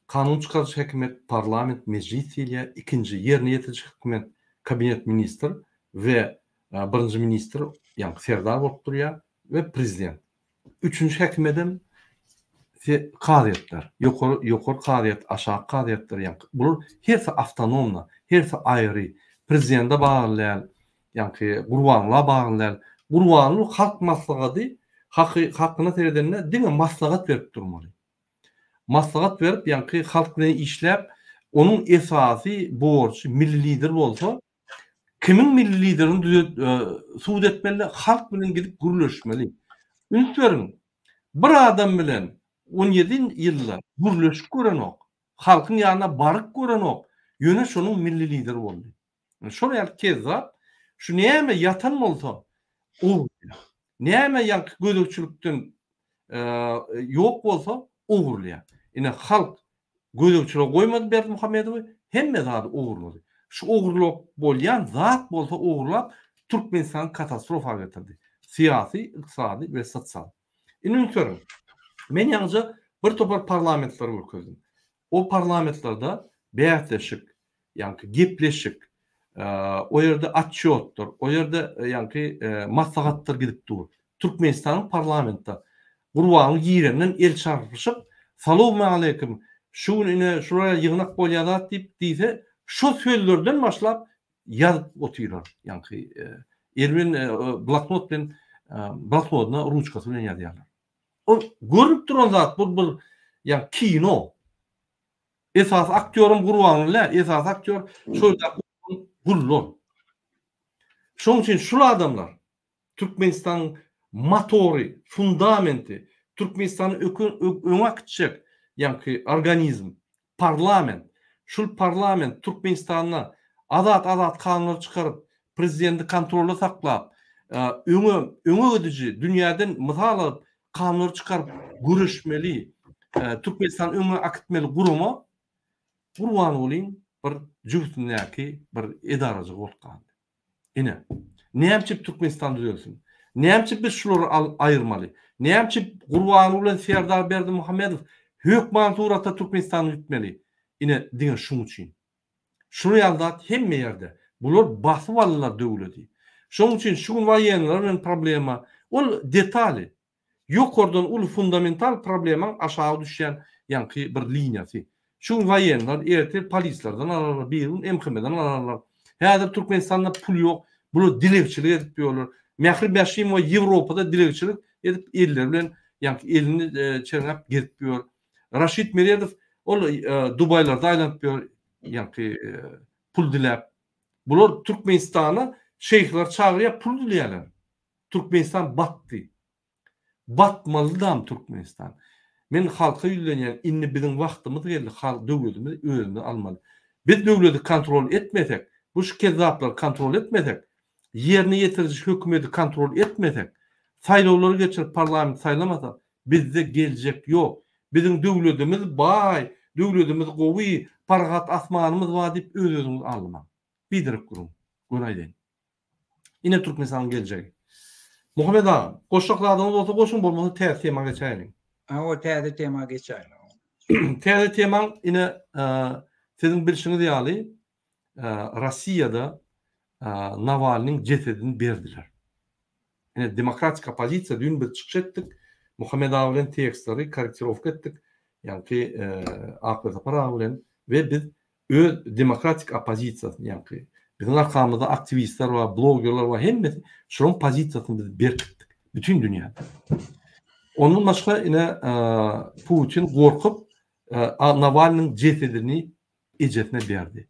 Kanun çykaryjy häkimiýet parlament mejlis diýilýär ikinji ýerine ýetiriji hökümet kabinet ministr we birinji ministr ýaňky serdar bolup durýar we prezident. Üçünji häkimiýedem kazyýetler, ýokary ýokary kazyýet, aşaky kazyýetler ýaňky. Bular hersi awtonomna, hersi aýry, prezidente bagly däl, ýaňky Gurbanguly bagly däl. Gurbanguly halk maslahady haky hakyna seredende diňe maslahat berip durmaly. Maslahat berip ýaňky halk bilen işläp, onuň esasy borjy milli lider bolsa, Kimiň milli liderini düzet sud etmeli, halk bilen gidip gürleşmeli. Üns beriň, bir adam bilen 17 ýylda gürleşip görenok, halkyň ýanyna baryp görenok, ýöne şonuň milli lideri boldy. Şol ýaly kezzap şu näme ýatan bolsa ogurlaýar. Näme ýaňky gözegçilikden ýok bolsa ogurlaýar. Ine halk gözegçilige goýmady Berdimuhamedowy, hemme zady ogurlady. Şu ogurlap bolýan zat bolsa ogurlap Türkmenistany katastrofa getirdi. Syýasy, ykdysady we sosial. Indi üns beriň. Men ýaňyja bir topar parlamentleri görkezdim. O parlamentlerde bäsleşik, ýaňky gepleşik, o ýerde otçýotdyr, o ýerde ýaňky maslahatdyr gidip dur. Türkmenistanyň parlamentde Gurbanguly girenden el çarpyşyp, Salowmaleýkim, şu gün ine şular ýaly ýygnak bolýar zat diýip diýse, şo sözlerden başlap ýazyp otyrlar. Ýaňky el bilen bloknot bilen bloknodyna ruçkasy bilen ýazýarlar. Ol görnüp duran zat bu bir ýa kino. Esasy aktýoram Gurbanguly däl, esasy aktýor şol ýerdäki gullar. Şonuň üçin şul adamlar Türkmenistanyň motory, fundamenti, Türkmenistany öňe akitjek ýaňky organizm, parlament. Şul parlament Türkmenistanda azat-azat kanunlar çykaryp, prezidenti kontrolda saklap, öňe öňe gidiji, dünýäden mysal alyp kanunlar çykaryp göreşmeli, Türkmenistany öňe akitmeli gurama Gurbangulyň bir jübüsindäki bir edarajygy bolup galdy. Ine, näme üçin Türkmenistan düzelsin? Näme üçin biz şulary aýyrmaly? Näme üçin Gurbanguly bilen Serdar Berdimuhamedow hökman suratda Türkmenistany gitmeli? Ine, diňe şuň üçin. Şular ýaly zat hemme ýerde. Bular basyp aldylar döwleti. Şonuň üçin şu gün woýenler bilen problema, ol detali. Ýokardan uly fundamental problemaň aşagy düşýän ýaňky bir liniýasy. Şu gün woýenler, ertir polislerden alarlar, bir gün MHM-den alarlar. Häzir Türkmenistanda pul ýok, bular dilegçilik edip ýörler. Mähri Bäşimowa Ýewropada dilegçilik edip elleri bilen ýaňky elini çerňäp gezip ýör. Raşid Meredow ol Dubaýlarda aýlanyp ýör ýaňky pul diläp. Bular Türkmenistana şeýhler çagyrýar pul dileýärler. Türkmenistan batdy. Batmalydam Türkmenistan. Men halka ýüzlenýän indi biziň wagtymyz geldi halk döwletimizi özümiz almaly. Biz döwleti kontrol etmesek, bu şu kezzaplary kontrol etmesek, ýerine ýetiriji hökümeti kontrol etmesek, saýlawlary geçirip parlament saýlamasak bizde geljek ýok. Biziň döwletimiz baý, döwletimiz gowy, parahat asmanymyz bar diýip öz-özüňizi aldamaň. Biderek gürrüň. Göni aýdaýyn. Ine Türkmenistanyň geljegi. Muhammet aga, goşjak zadyňyz bolsa goşuň, bolmasa täze tema geçäýeliň. Hawa, täze tema geçäýeliň. Täze temaň ine siziň bilşiňiz ýaly Rossiýada Nawalnyň jesedini berdiler. Ine demokratik oppozisiýa düýn biz çykyş etdik. Muhammet aga bilen tekstleri korrektirowka etdik. Ýaňky Akwersapar aga bilen we biz öz demokratik oppozisiýasyny ýaňky biziň arkamyzda aktiwistler bar, blogerler bar, hemmesi şolaryň pozisiýasyny biz berkitdik bütin dünýäde. Ondan başga ine Putin gorkup Nawalnyň jesedini ejesine berdi.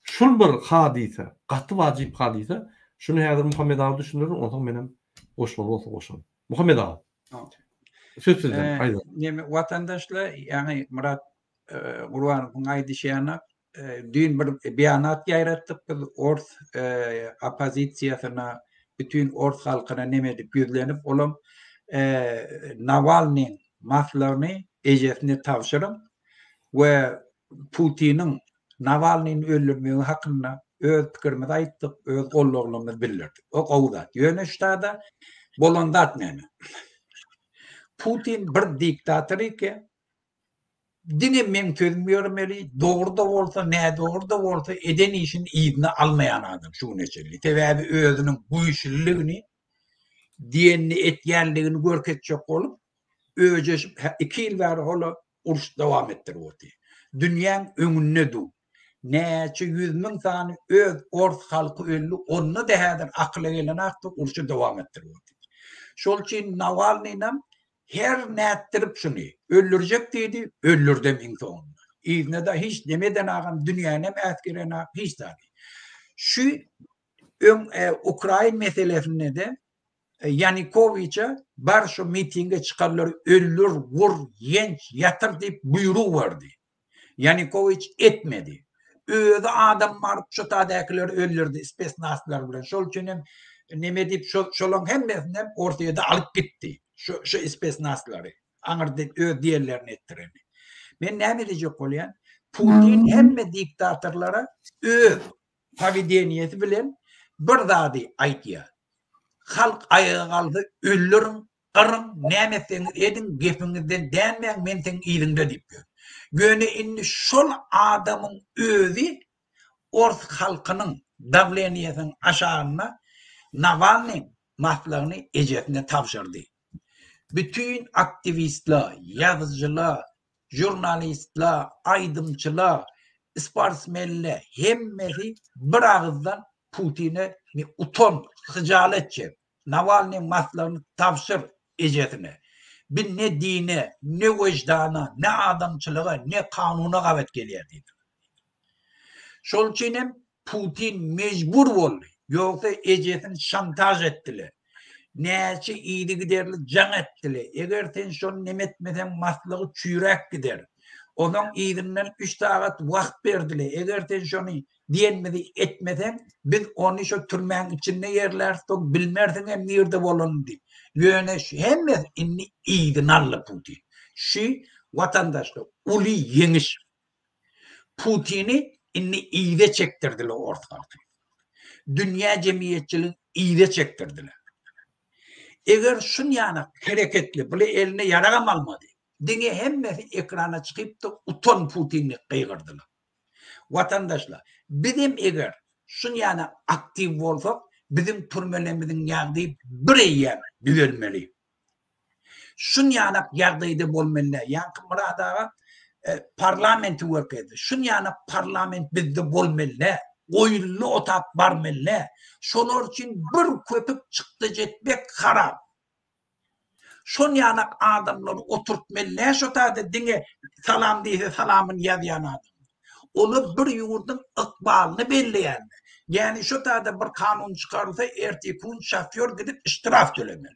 Şul bir hadysa, gaty wajyp hadysa. Şuny häzir Muhammet aga düşündirir, onsoň menem goşmaly bolsa goşaryn. Muhammet aga. Söz sizden, aýdyň. Neme watandaşlar, ýagny Myrat Gurbanowyň aýdyşy ýaly, düýn bir beýanat ýaýratdyk biz ors oppozisiýasyna, bütin ors halkyna neme edip ýüzlenip, olam Nawalnyň maslygyny ejesine tabşyryň we Putiniň Nawalnyny öldürmegi hakynda öz pikirimizi aýtdyk, öz gollaglarymyzy bildirdik. O gowy zat. Ýöne ştada bolan zat näme? Putin bir diktator eken, Diňe meň sözüm ýöremeli, dogry-da bolsa, nädogry-da bolsa eden işini yzyna almaýan adam şu güne çenli. Sebäbi özüniň güýçlüligini, diýenini etýänligini görkezjek bolup, öjeşip iki ýyl bäri hol uruş dowam etdirip otyr. Dünýäň öňünde dur. Näçe 100 müň sany öz ors halky öldi, onda-da häzir akyla gelenakdy, urşy dowam etdirip otyr. Şol üçin Nawalnyýnam Her nätdirip şuny, öldürjek diýdi, öldürdem iň soňunda. Yzyna-da hiç neme edenagam, dünýänem äsgerenak, hiç zady. Şu öň e, Ukrain meselesinde-de e, Ýanikowiçe bar şu mitinge çykanlary öldür, wur, ýenç, ýatyr diýip buýruk berdi. Ýanikowiç etmedi. Özi adam baryp şo tadäkileri öldürdi spesnazlar bilen. Şol üçin hem neme diýip şo şolaň hemmesini hem Orsýede alyp gitdi. Şo şo spesnazlary. Aňyrda öz diýenlerini etdireni. Men näme diýjek bolýan? Putin hemme diktatorlara öz powedeniýesi bilen bir zady aýtýar. Halk aýaga galsa öldüriň, gyryň, näme etseňiz ediň, gepiňizden dänmäň, men seň yzyňda diýip ýör. Ýöne indi şol adamyň özi ors halkynyň dawleniýesiniň aşagynda Nawalnyň maslygyny ejesine tabşyrdy. Bütin aktiwistler, ýazyjylar, žurnalistler, aýdymçylar, sportsmenler hemmesi bir agyzdan Putine utan, hyjalat çek, Nawalnyň maslygyny tabşyr ejesine. Bi ne dine, ne weždana, ne adamçylyga, ne kanuna gabat gelýär diýdiler. Şol üçin hem Putin mejbur boldy. Ýogsa ejesini şantaž etdiler. Näçe yzygiderli jaň etdiler. Eger sen şony neme etmeseň maslygy çüýräp gider. Onuň yzyndan üç sagat wagt berdiler. Eger sen şony diýenimizi etmeseň, biz ony şo türmäň içinde ýerläris, soň bilmersiň hem nirde bolanyny diýip. Ýöne şu hemmesi indi yzyny aldy Putin. Şu watandaşlar uly ýeňiş. Putini indi yza çekdirdiler ors halky. Dünýä jemgyýetçiligi yza çekdirdiler. Eger şunýanak hereketli, bile eline ýaragam almady. Diňe hemmesi ekrana çykypdy, utan Putin diýip gygyrdylar. Watandaşlar, bizem eger şunýanak aktiw bolsak, biziň türmelerimiziň ýagdaýy bir eýýäm düzelmeli. Şunýanak ýagdaýda bolmaly däl. Ýaňky Myrat aga parlamenti görkezdi. Şunýanak parlament bizde bolmaly däl. Goýunly otap barmaly däl. Şolar üçin bir köpük çykdajy etmek haram. Şonýanak adamlary oturtmaly däl şo taýda diňe salam diýse salamyny ýazýan adam. Olar bir ýurduň ykbalyny belleýänler. Ýagny şo taýda bir kanun çykarylsa erteki gün şofýor gidip ştraf tölemeli.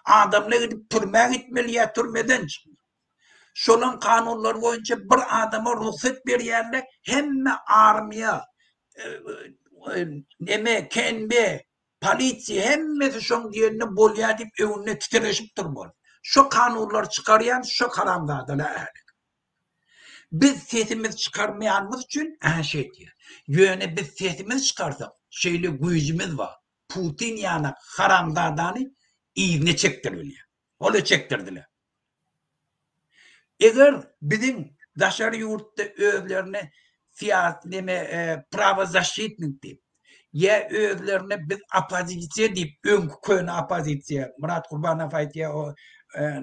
Adamlar gidip türmä gitmeli ýa türmeden çykmaly. Şolaň kanunlary boýunça bir adama rugsat berýärler, hemme armiýa, neme, KNB, polisiýa hemmesi şoň diýenine bolýar diýip öňünde titreşip durmaly. Şo kanunlary çykarýan şo haramzadalar ähli. Biz sesimizi çykarmaýanymyz üçin ä şeýdýär. Ýöne biz sesimizi çykarsak, şeýle güýjümiz bar. Putin ýanak haramzadany yzyna çekdirbilýär. Ola çekdirdiler. Eger biziň daşary ýurtda özlerine syýasy neme prawozaşitnik diýip, ýa özlerine biz oppozisiýa diýip, öňki köne oppozisiýa, Myrat Gurbanow aýtýar o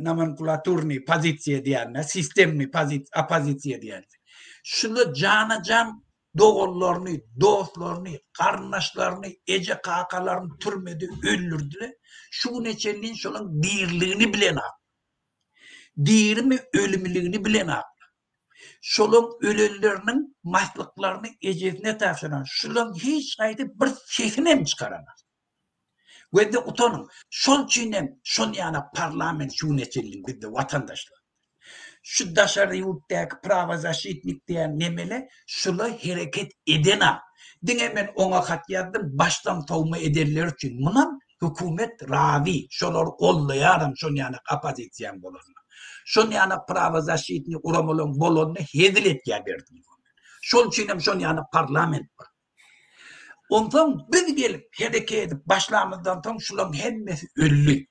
nomenklaturnyý pozisiýa diýýänler, sistemnyý oppozisiýa diýýänler. Şular jana-jan doganlaryny, dostlaryny, garyndaşlaryny, eje-kakalaryny türmede öldürdiler. Şu güne çenli şolaň diriligini bilenok. Dirimi, ölümiligini bilenok. Şolaň ölenleriniň maslyklaryny ejesine tabşyran, şulaň hiç haýsy bir sesini hem çykaranok. Gözde utanyň. Şol üçin hem şol ýana parlament şu güne çenli bizde watandaşlar. Şu daşary ýurtdaky prawozaşitnik diýen nemele şula hereket edenak. Diňe men oňa hat ýazdym başdan sowma edenleri üçin. Munam hökümet razy şolary gollaýaram şol ýana oppozisiýaň bolanyna. Şol ýana prawozaşitnik guramalaryň bolanyna hezil etýär Berdimuhamet. Şol üçin hem şol ýana parlament bar. Onsoň biz gelip hereket edip başlamyzdan soň şularyň hemmesi öldi.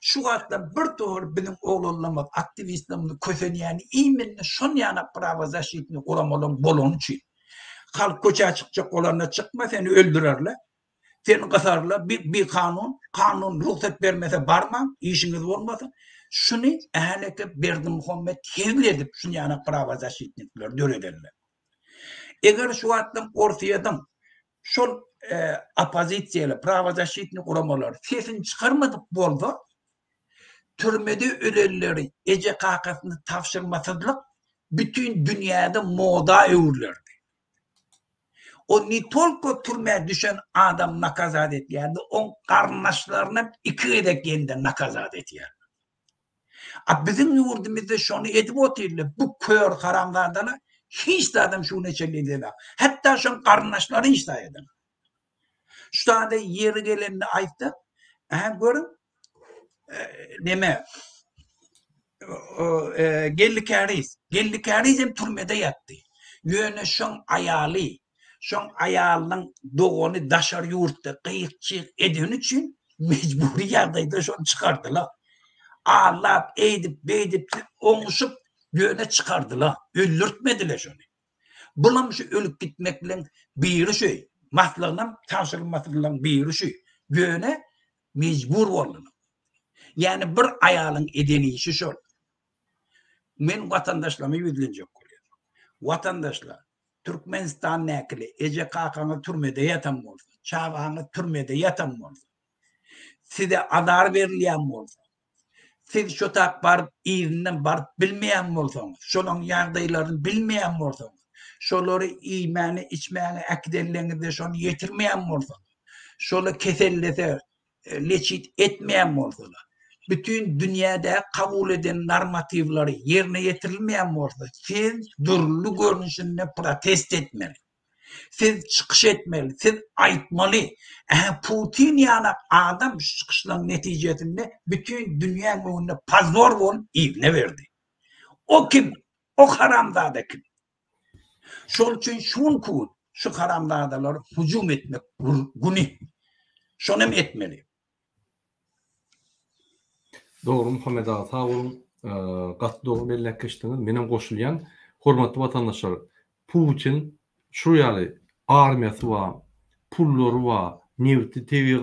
Şu wagtlar bir topar biziň oglanlarymyz, aktiwistlerimiz kösenýäni iýminde şon ýanak prawozaşitnyý guramalaryň bolany üçin. Halk köçä çykjak bolanda çykma seni öldürerler. Seni gysarlar, bi bikanun, kanun rugsat bermese barmaň, işiňiz bolmasyn. Şuny äleke Berdimuhamet hezil edip şun ýanak prawozaşitnikleri döredenler. Eger şu wagtlar Orsýetiň şol oppozisiýaly, prawozaşitnyý guramalary sesini çykarmadyk bolsa, türmede ölenleri eje-kakasyna tabşyrmasyzlyk bütin dünýäde moda öwrülerdi. O ne tolko türmä düşen adam nakazat etýärdi, oň garyndaşlarynam iki gezek ýene-de nakazat etýärdi. A biziň ýurdumyzda şony edip otyrlar, bu kör haramzadalar. Hiç zadam şu güne çenli edenok. Hatda şoň garyndaşlary hiç zat edenok. Şu zady ýeri gelende aýtsak, ähä görüň, neme Geldi Käriz. Geldi Käriz hem türmede ýatdy. Ýöne şoň aýaly, şoň aýalynyň dogany daşary ýurtda gyýyk-çyýyk edeni üçin mejbury ýagdaýda şony çykardylar. Aldap, eýdip, beýdip oňuşyp ýöne çykardylar. Öldürtmediler şony. Bulam şu ölüp gitmek bilen biri şu. Maslygynam tabşyrylmasynyň biri şu. Ýöne mejbur boldular. Ýagny bir aýalyň eden işi şol. Men watandaşlaryma ýüzlenjek bolýan. Watandaşlar, Türkmenistandakyly eje-kakaňyz türmede ýatan bolsa, çagaňyz türmede ýatan bolsa, size azar berilýän bolsa, siz şo tap baryp yzyndan baryp bilmeýän bolsaňyz, şolaň ýagdaýlaryny bilmeýän bolsaňyz, şolary iýmäne, içmäne äkidenleňizde şony ýetirmeýän bolsaňyz, şola kesellese leçit etmeýän bolsalar, bütin dünýäde kabul eden normatiwlary ýerine ýetirilmeýän bolsa, siz dürli görnüşinde protest etmeli. Siz çykyş etmeli, siz aýtmaly. Ähä Putin ýaly adam şu çykyşlaryň netijesinde bütin dünýäň öňünde pozor bolup yzyna berdi. O kim? O haramzada kim? Şol üçin şu günki gün şu haramzadalara hüjüm etmek güni. Şony hem etmeli. Dogry Muhammet aga sag boluň. Gaty dogry belläp geçdiňiz. Menem goşulýan. Hormatly watandaşlar, Putin şu ýaly armiýasy bar, pullary bar, nebti, tebigy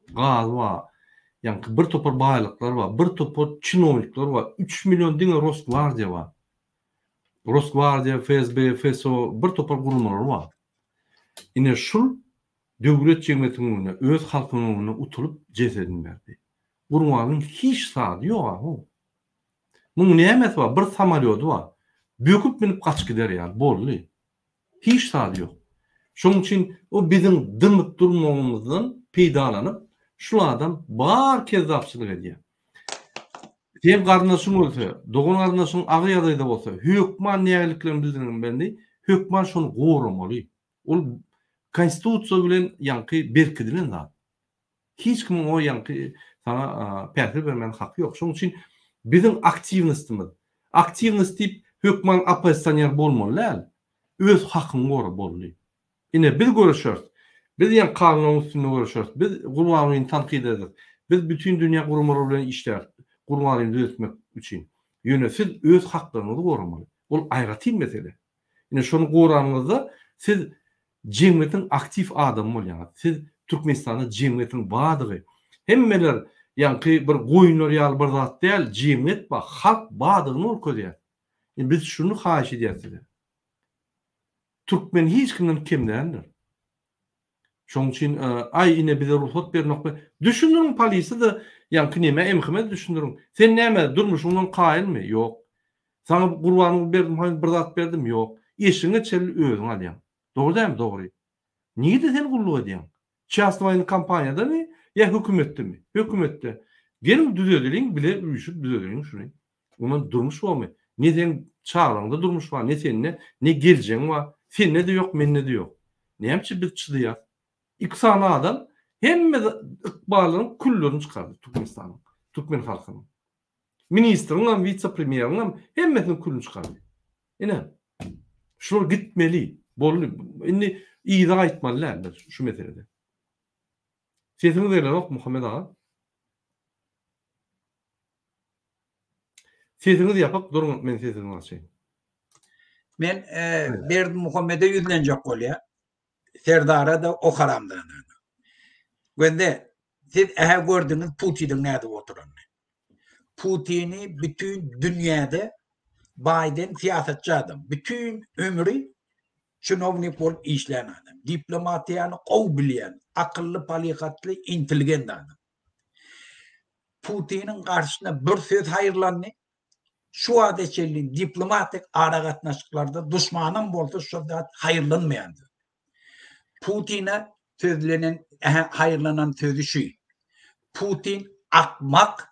gazy bar, ýaňky bir topar baýlyklar bar, bir topar çinownikler bar, üç million diňe Rosgwardiýa bar. Rosgwardiýa, FSB, FSO bir topar guramalar bar. Ine şul döwlet jemgyýetiň öňünde, öz halkynyň öňünde utulyp jesedini berdi. Gurbangyň hiç zady ýok-a-how. Muň nämesi bar? Bir samolýody bar. Böküp münüp gaçyp gider ýaly. Boldy. Hiç zady ýok. Şonuň üçin o biziň dymyp durmagymyzdan peýdalanyp, şul adam bar kezzapçylyk edýär. Seň garyndaşyň ölse, dogan garyndaşyň agyr ýagdaýda bolsa, hökman nägiliklerini bildirmeli, hökman şony goramaly. Ol konstitusiýa bilen ýaňky berkidilen zat. Hiç kimiň o ýaňky saňa päsgel bermäne haky ýok. Şonuň üçin biziň aktiwnostymyz, aktiwnost diýip hökman oppozisioner bolmaly däl. Öz hakyňy gora boldy. Ine biz göreşeris. Biz ýaňky kanunyň üstünde göreşeris. Biz Gurbangulyny tankyt ederis. Biz bütin dünýä guramalary bilen işläris Gurbangulyny düzetmek üçin. Ýöne siz öz haklaryňyzy goramaly. Ol aýratyn mesele. Ine şony goranyňyzda siz jemgyýetiň aktiw adamy bolýaňyz. Siz Türkmenistanda jemgyýetiň bardygy, hemmeler ýaňky bir goýunlar ýaly bir zat däl, jemgyýet bar, halk bardygyny görkezýär. Indi biz şuny haýyş edýäris size. Türkmen hiç kimden kem däldir. Şonuň üçin aý ine bize rugsat bernokmy? Düşündiriň polisiýada ýaňky neme MHM-de düşündiriň. Sen näme durmuşyňdan kaýylmy? Ýok. Saňa Gurbanguly Berdimuhamedow bir zat berdimi? Ýok. Eşigiňe çenli özüň alýaň. Dogry dälmi? Dogry. Nirede sen gulluk edýäň? Çasny waýenny kompaniýadamy ýa hökümetdemi? Hökümetde. Geliň düzedeliň bile üýşüp düzedeliň şuny. Ondan durmuş bormy? Ne seň çagalaňda durmuş bar, ne sende, ne geljegiň bar. Sende-de ýok, mende-de ýok. Näme üçin biz çydaýas? Iki sany adam hemme ykballaryň küllerini çykardy Türkmenistanyň, türkmen halkynyň. Ministriňem, wise-premýeriňem hemmesiniň külüni çykardy. Ine, şular gitmeli, boldy. Indi yza gaýtmaly däl biz şu meselede. Sesiňiz gelenok Muhammet aga. Sesiňiz ýapyk duruň men sesiňizi açaýyn. Men Berdimuhamede ýüzlenjek bolýa. Serdara-da o haramzada-da. Gözle, siz ähä gördüňiz Putiniň nädip oturanyny. Putini bütin dünýäde Baýden syýasatçy adam. Bütin ömri çinownik bolup işlän adam. Diplomatiýany gowy bilýän, akylly, palyhatly, intelligent adam. Putiniň garşysyna bir söz haýyrlandy. Şu wagta çenli diplomatik aragatnaşyklarda duşmanam bolsa şo zat haýyrlanmaýandy. Putine sözlenen, haýyrlanan sözi şu. Putin akmak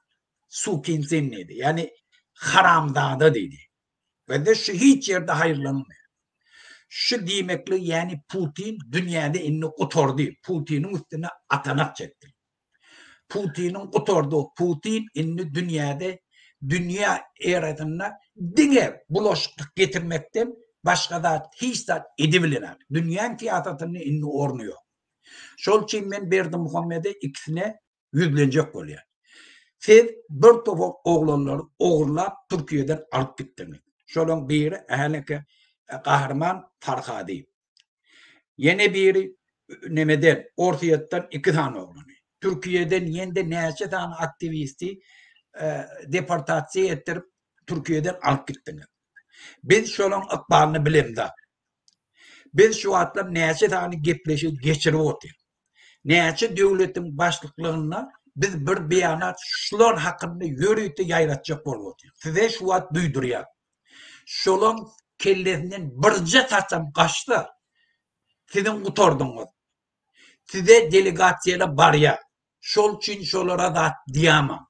sukin sen diýdi. Ýagny haramzada diýdi. Bizde şu hiç ýerde haýyrlanmaýar. Şu diýmeklik ýäni Putin dünýäde indi gutardy. Putiniň üstüne atanak çekdi. Putiniň gutardy. Putin indi dünýäde dünýä erasynda diňe bulaşyklyk getirmekden başga zat hiç zat edibilenok. Dünýäň syýasatynda indi orny ýok. Şol üçin men Berdimuhamede ikisine ýüzlenjek bolýar. Siz bir topar oglanlary ogurlap Türkiýeden alyp gitdiňiz. Şolaň biri häliki Gahryman Farhady. Ýene biri nemeden Orsýetden iki sany oglany. Türkiýeden ýene-de näçe sany aktiwisti deportasiýa etdirip Türkiýeden alyp gitdiňiz. Biz şolaň ykbalyny bilemzok. Biz şu wagtlar näçe sany gepleşik geçirip otyrys. Näçe döwletiň başlyklygynda biz bir beýanat şular hakynda ýörite ýaýratjak bolup otyrys. Size şu wagt duýdurýan. Şolaň kellesinden birje saçam gaçsa, siziň gutardyňyz. Size delegasiýalar barýar. Şol üçin şolara zat diýamam.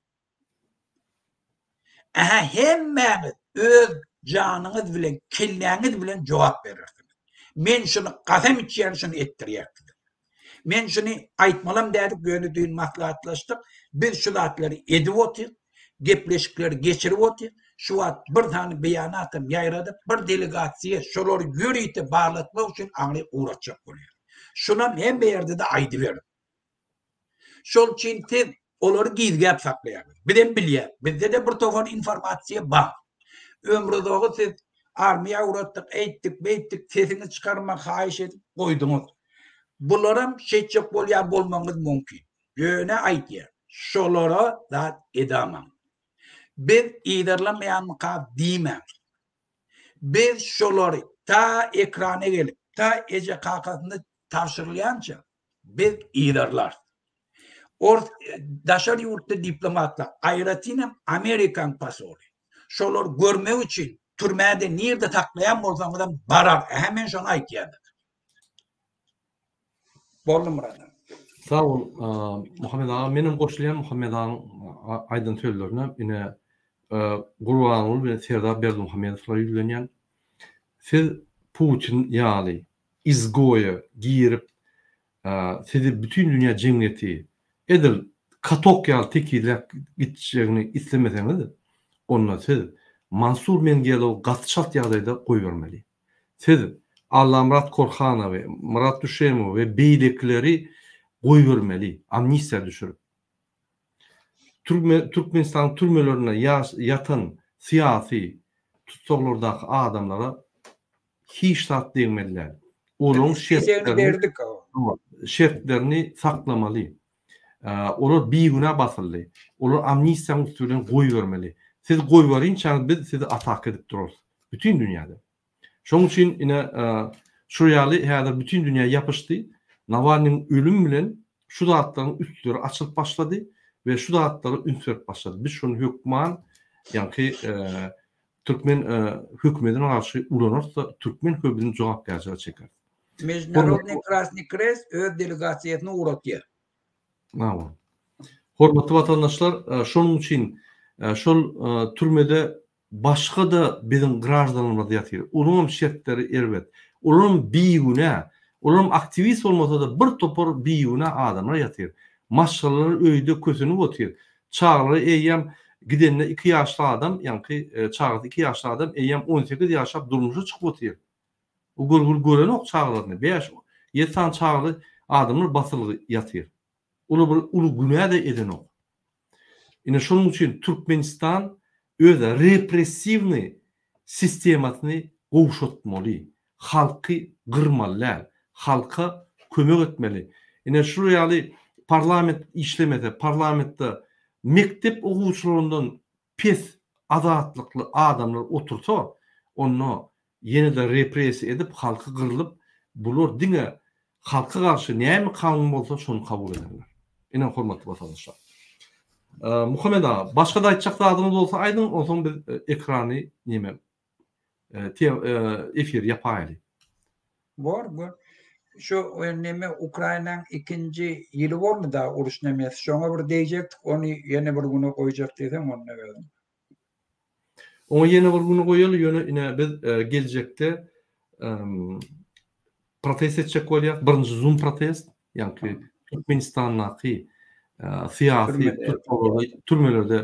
Ähä hemmäňiz öz janyňyz bilen, kelläňiz bilen jogap berersiňiz. Men şuny kasam içýän şuny etdirýän size. Men şuny aýtmalam däldik ýöne düýn maslahatlaşdyk. Biz şu zatlary edip otyk, gepleşikleri geçirip otyk. Şu wagt bir sany beýanatam ýaýradyp, bir delegasiýa şolary ýörite barlatmak üçin aňry ugratjak bolýar. Şunam hemme ýerde-de aýdyberiň. Şol üçin siz olary gizläp saklaýaňyz. Bizem bilýäs. Bizde-de bir topar informasiýa bar. Ömrüzogy siz armiýa ugratdyk, eýtdik, beýtdik, sesiňi çykarma haýyş edip goýduňyz. Bularam şeýtjek bolýan bolmagyňyz mümkin. Ýöne aýdýan, şolara zat edamaň. Biz yzarlamaýanmyka diýmäň. Biz şolary ta ekrana gelip, ta eje-kakasyna tabşyrylýança Biz yzarlarys. Ors daşary ýurtly diplomatlar, aýratynam Amerikan posoly. Şolar görmek üçin türmäde nirde saklaýan bolsaňyzam barar. Ähä men şony aýtýan. Boldy Myrat aga. Sag bol Muhammet aga menem goşulýan Muhammet agaň aýdan sözlerine ine Gurbanguly bilen Serdar Berdimuhamedowlara ýüzlenýän. Siz Putin ýaly izgoýa girip, sizi bütin dünýä jemgyýeti edil katok ýaly tekizläp gitjegini islemeseňiz, onda siz Mansur Mengelowy gaty çalt ýagdaýda goýbermeli. Siz Allamyrat Korhanowy, Myrat Düşemowy we beýlekileri goýbermeli, amnistiýa düşürip. Türkmenistanyň türmelerinde ýatan syýasy tussaglardaky adamlara hiç zat degmeli däl. Olaryň şertlerini şertlerini saklamaly. Olar bigünä basyldy. Olar amnistiýanyň üsti bilen goýbermeli. Siz goýberinçäňiz biz sizi ataka edip durarys. Bütin dünýäde. Şonuň üçin ine şu ýaly häzir bütin dünýä ýapyşdy. Nawalnyň ölümi bilen şu zatlaryň üstleri açylyp başlady we şu zatlara üns berip başlady. Biz şony hökman ýaňky Türkmen hökümetine garşy ulanarsa türkmen höbüni jogapkärçilige çekeris. Mejdunarodnyý Krasnyý Krest öz delegasiýasyny ugratýar. Hawa. Hormatly watandaşlar, şonuň üçin şol türmede başga-da biziň graždanlarymyz ýatyr. Olaryňam şertleri erbet. Olaram bigünä. Olaram aktiwist bolmasa-da bir topar bigünä adamlar ýatyr. Maşgalalary öýde kösenip otyr. Çagalary eýýäm gidende iki ýaşly adam, ýaňky çagasy iki ýaşly adam eýýäm 18 ýaşap durmuşa çykyp otyr. O görgüli görenok çagalaryny. Bäş, ýedi sany çagaly adamlar basylgy ýatyr. Olar bir uly günä-de edenok. Ine şonuň üçin Türkmenistan öz repressiwnyý sistemasyny gowşatmaly. Halky gyrmaly däl. Halka kömek etmeli. Ine şular ýaly parlament işlemese, parlamentde mekdep okuwçylaryndan pes azatlykly adamlar otursa, onda ýene-de repressiýa edip halky gyrlyp, bular diňe halka garşy näme kanun bolsa şony kabul ederler. Ine hormatly watandaşlar. Muhammet aga, başga-da aýtjak zadyňyz bolsa aýdyň, onsoň biz ekrany neme efiri ýapaýaly. Bor, bor. Şu neme Ukrainaň ikinji ýyly boldy da uruş nemesi. Şoňa bir degjekdik, ony ýene bir güne goýjak diýseň onda özüň. Oňa ýene bir güni goýaly, ýöne ine biz geljekde protest etjek bolýas. Birinji Zoom protest, ýagny Türkmenistandaky syýasy tussaglarda, türmelerde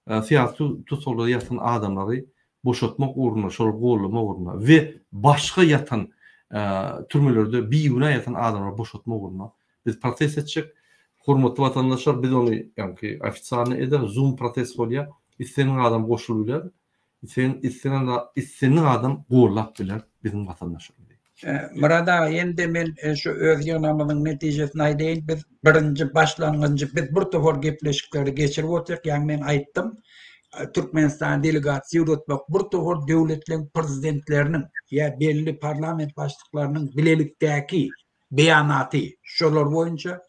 syýasy tussaglarda ýatan adamlary boşatmak ugrunda, şolary gollamak ugrunda we başga ýatan türmelerde bigünä ýatan adamlary boşatmak ugrunda biz protest etjek. Hormatly watandaşlar, biz ony ýagny ofisialny ederis, Zoom protest bolýar. Islendik adam goşulyp biler. Sen islendik adam gollap biler biziň watandaşlarymyzy. Myrat aga ýene-de men şu öz ýygnagymyzyň netijesini aýdaýyn. Biz birinji başlangyjy biz bir topar gepleşikleri geçirip otyrk. Ýaňy men aýtdym. Türkmenistana delegasiýa ugratmak bir topar döwletleriň prezidentleriniň ýa belli parlament başlyklarynyň bilelikdäki beýanaty şolar boýunça,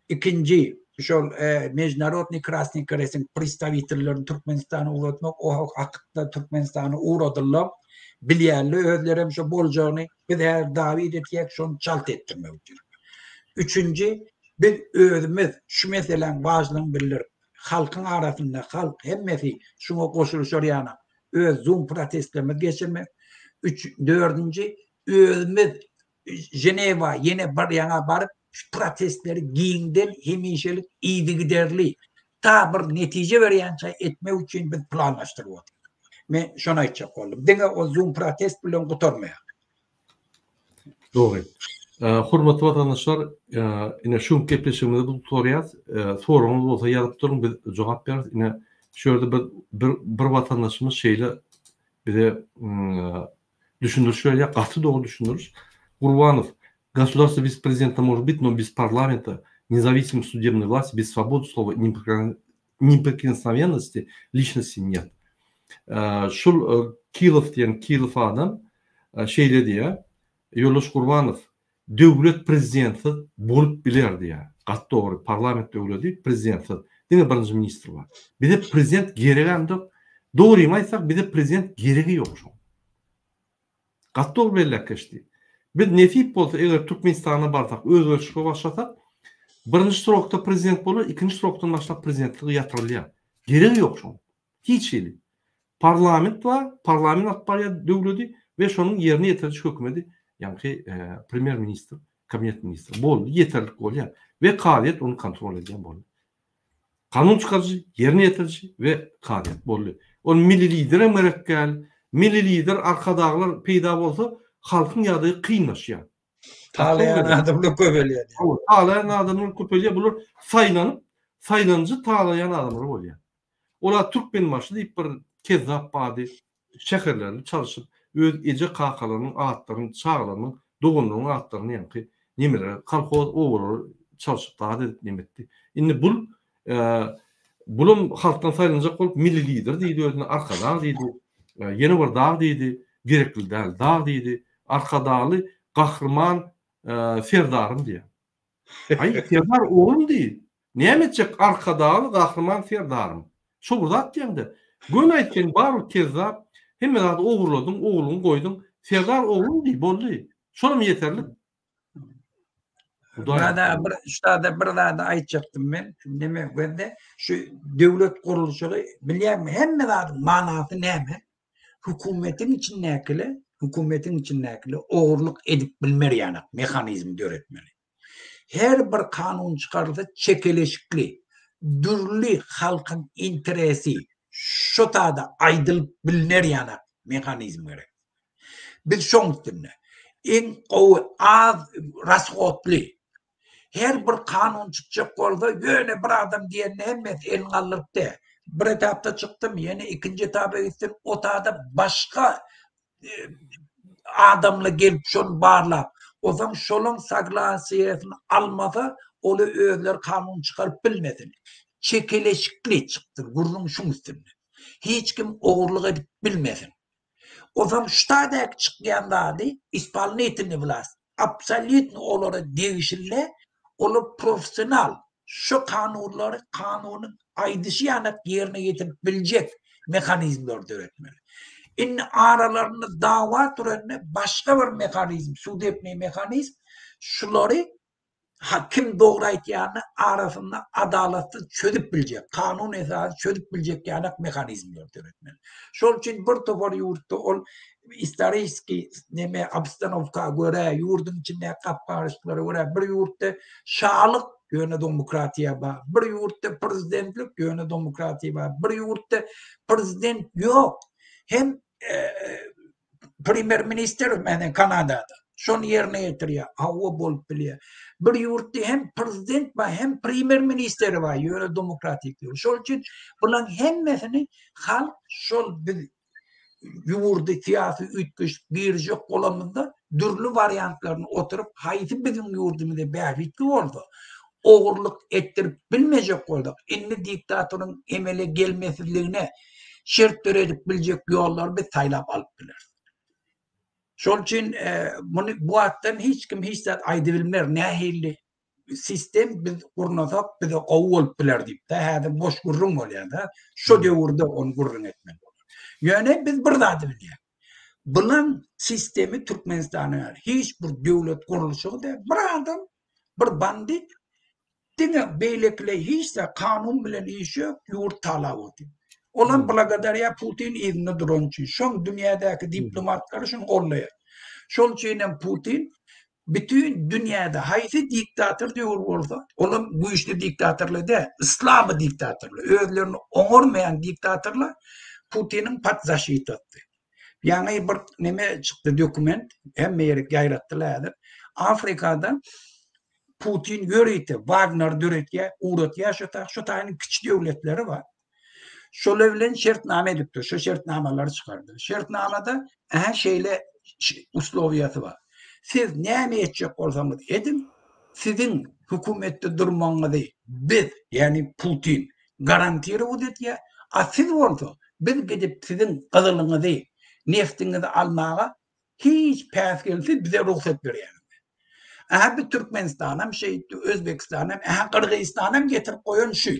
ikinji şol Mejnarodnyý Krasnyý Kresiň predstawitellerini Türkmenistana ugratmak, o hakda Türkmenistana ugradyldy. Bilýärler özlerem şo boljagyny. Biz häzir dawid etýäk şony çalt etdirmek üçin. Üçünji, biz özümiz şu meseläň wažlygyny bildirip, halkyň arasynda halk hemmesi şuňa goşulyşar ýaly öz zoom protestlerimizi geçirmek. Üç, dördünji, özümiz Ženewa ýene bir ýaňa baryp, şu protestleri giňden, hemişelik, yzygiderli, ta bir netije berýänçä etmek üçin biz planlaşdyryp otyrys. Men şony aýtjak boldum. Diňe o Zoom protest bilen gutarmaýar. Dogry. Hormatly watandaşlar, ine şu günki gepleşigimizi biz gutarýas. Soragyňyz bolsa ýazyp duruň, biz jogap bereris. Ine şu ýerde bir bir watandaşymyz şeýle bize Düşündiriş berýär, gaty dogry düşündiriş. Gurbanow, Государство без президента может быть, но без парламента, независимой судебной власти, без свободы слова, неприкосновенности личности нет. Şul Kilow diýen Kilow adam şeýle diýýär, Ýoldaş Gurbanow, döwlet prezidentsiz bolup biler diýýär. Gaty dogry, parlament döwledi prezidentsiz. Diňe birinji ministr bar. Bize prezident geregem ýok. Dogrymy aýtsak, bize prezident geregi ýok şoň. Gaty dogry belläp geçdi. Biz nesip bolsa eger Türkmenistana barsak, özgerişlige başlasak, birinji srokda prezident bolar, ikinji srokdan başlap prezidentlik ýatyrylýar. Geregi ýok şoň. Hiç hili. Parlament bar, parlament alyp barýar döwledi we şonuň ýerine ýetiriji hökümedi, ýaňky premýer ministr, kabinet ministri boldy, ýeterlik bolýar we kazyýet ony kontrol edýän boldy. Kanun çykaryjy, ýerine ýetiriji we kazyýet boldy. Ol milli liderem gerek däl. Milli lider arkadaglar peýda bolsa, halkyň ýagdaýy kynlaşýar. Talaýan adamlar köpelýär. Hawa, talaýan adamlar köpelýär. Bular saýlanyp, saýlanyjy talaýan adamlar bolýar. Ola Türkmenbaşy diýip bir kezzap bardy. Şäherlerini çalşyp, öz eje-kakalarynyň atlaryny, çagalarynyň, doganlarynyň atlaryny ýaňky nemelere, kolhoz obalary çalşyp zat edip neme etdi. Indi bul bulam halkdan saýlanjak bolup milli lider diýdi özüne, Arkadag diýdi, ýene bir dag diýdi, gerekli däl dag diýdi, Arkadagly Gahryman Serdarym diýýär. Aý, Serdar oglum diý. Näme etjek Arkadagly Gahryman Serdarym. Şo bir zat diýeňde. Göni aýt sen barybir kezzap, hemme zady ogurladyň, ogluňy goýduň. Serdar oglum diý, boldy. Şolam ýeterlik. Hudaý. Zada bir şurada bir zady aýtjakdym men. Neme gözde şu döwlet gurluşygy bilýäňmi hemme zadyň manasy näme? Hökümetiň içindäkiler, hökümetiň içindäkiler ogurlyk edip bilmer ýaly mehanizm döretmeli. Her bir kanun çykarylsa çekeleşikli, dürli halkyň interesi şo tada aýdylyp bilner ýaly mehanizm gerek. Biz şoň üstünde. Iň gowy az rashodly Her bir kanun çykjak bolsa, ýöne bir adam diýende hemmesi elini galdyryp dä. Bir etapda çykdym, ýene ikinji etapa gitsin, o tada başga e, adamla gelip şony barlap, onsoň şolaň soglasiýasyny almasa, oly özleri kanun çykaryp bilmesin. Çekeleşikli çykdy, gürrüň şuň üstünde. Hiç kim ogurlyk edip bilmesin. Onsoň şu taýdaky çykýan zady ispolnitelnyý wlast, absolýutno olara degişli, olar professional, şu kanunlary kanunyň aýdyşy ýanak ýerine ýetirip biljek mehanizmleri döretmeli. Indi aralarynda dawa turanda başga bir mehanizm, sudebnyý mehanizm şulary. kim dogry aýtýanyny arasynda adalatsyz çözüp biljek, kanun esasy çözüp biljek ýanak mehanizmleri döretmeli. Şol üçin bir topar ýurtda ol istoriski neme obstanowka görä, ýurduň içindäki gapgaryşlyklara görä bir ýurtda şalyk ýöne demokratiýa bar, bir ýurtda prezidentlik ýöne demokratiýa bar, bir ýurtda prezident ýok hem Premýer ministr menen Kanadada. Şony ýerine ýetirýär. Hawa bolup bilýär. Bir ýurtda hem prezident bar, hem premýer ministeri bar, ýöne demokratik ýol. Şol üçin bularyň hemmesini halk şol biz ýurdy syýasy üýtgeşik girjek bolanymyzda dürli wariantlaryny oturyp, haýsy biziň ýurdumyza bähbitli bolsa, ogurlyk etdirip bilmejek bolsak, indi diktatoryň emele gelmesizligine şert döredip biljek ýollary biz saýlap alyp bileris. Şol üçin muny bu wagtdan hiç kim hiç zat aýdybilmer, nähili sistem biz gurnasak bize gowy bolup biler diýip-de, häzir boş gürrüň bolýar-da. Şo döwürde ony gürrüň etmeli bolar. Ýöne biz bir zady bilýäris. Bulan sistemi Türkmenistanyň ýaly hiç bir döwlet gurluşygy däl. Bir adam, bir bandit Diňe beýlekile hiç zat kanun bilen işi ýok ýurt talap otyr. Olam blagodarýa Putin yzynda durany üçin. Şoň dünýädäki diplomatlary şuny gollaýar. Şol üçin hem Putin bütin dünýäde haýsy diktator döwür bolsa, olam güýçli diktatorlar däl, slaby diktatorlar, özlerini oňarmaýan diktatorlar Putiniň pod zaşitasy. Ýaňy bir neme çykdy dokument, hemme ýere ýaýratdylar häzir. Afrikada Putin ýörite Wagner döretýär, ugratýar şu ta, şu taýynyň kiçi döwletleri bar. Şolar bilen şertnama edipdir, şu şertnamalary çykardy. Şertnamada ähä şeýle uslowiýasy bar. Siz näme etjek bolsaňyz ediň, siziň hökümetde durmagyňyzy biz, ýagny Putin garantirowat edýär, a siz bolsa biz gidip siziň gyzylyňyzy, neftiňizi almaga hiç päsgelsiz bize rugsat berýäňiz. Ähä bir Türkmenistanam şeýtdi, Özbegistanam, ähä Gyrgyzystanam getirip goýan şu.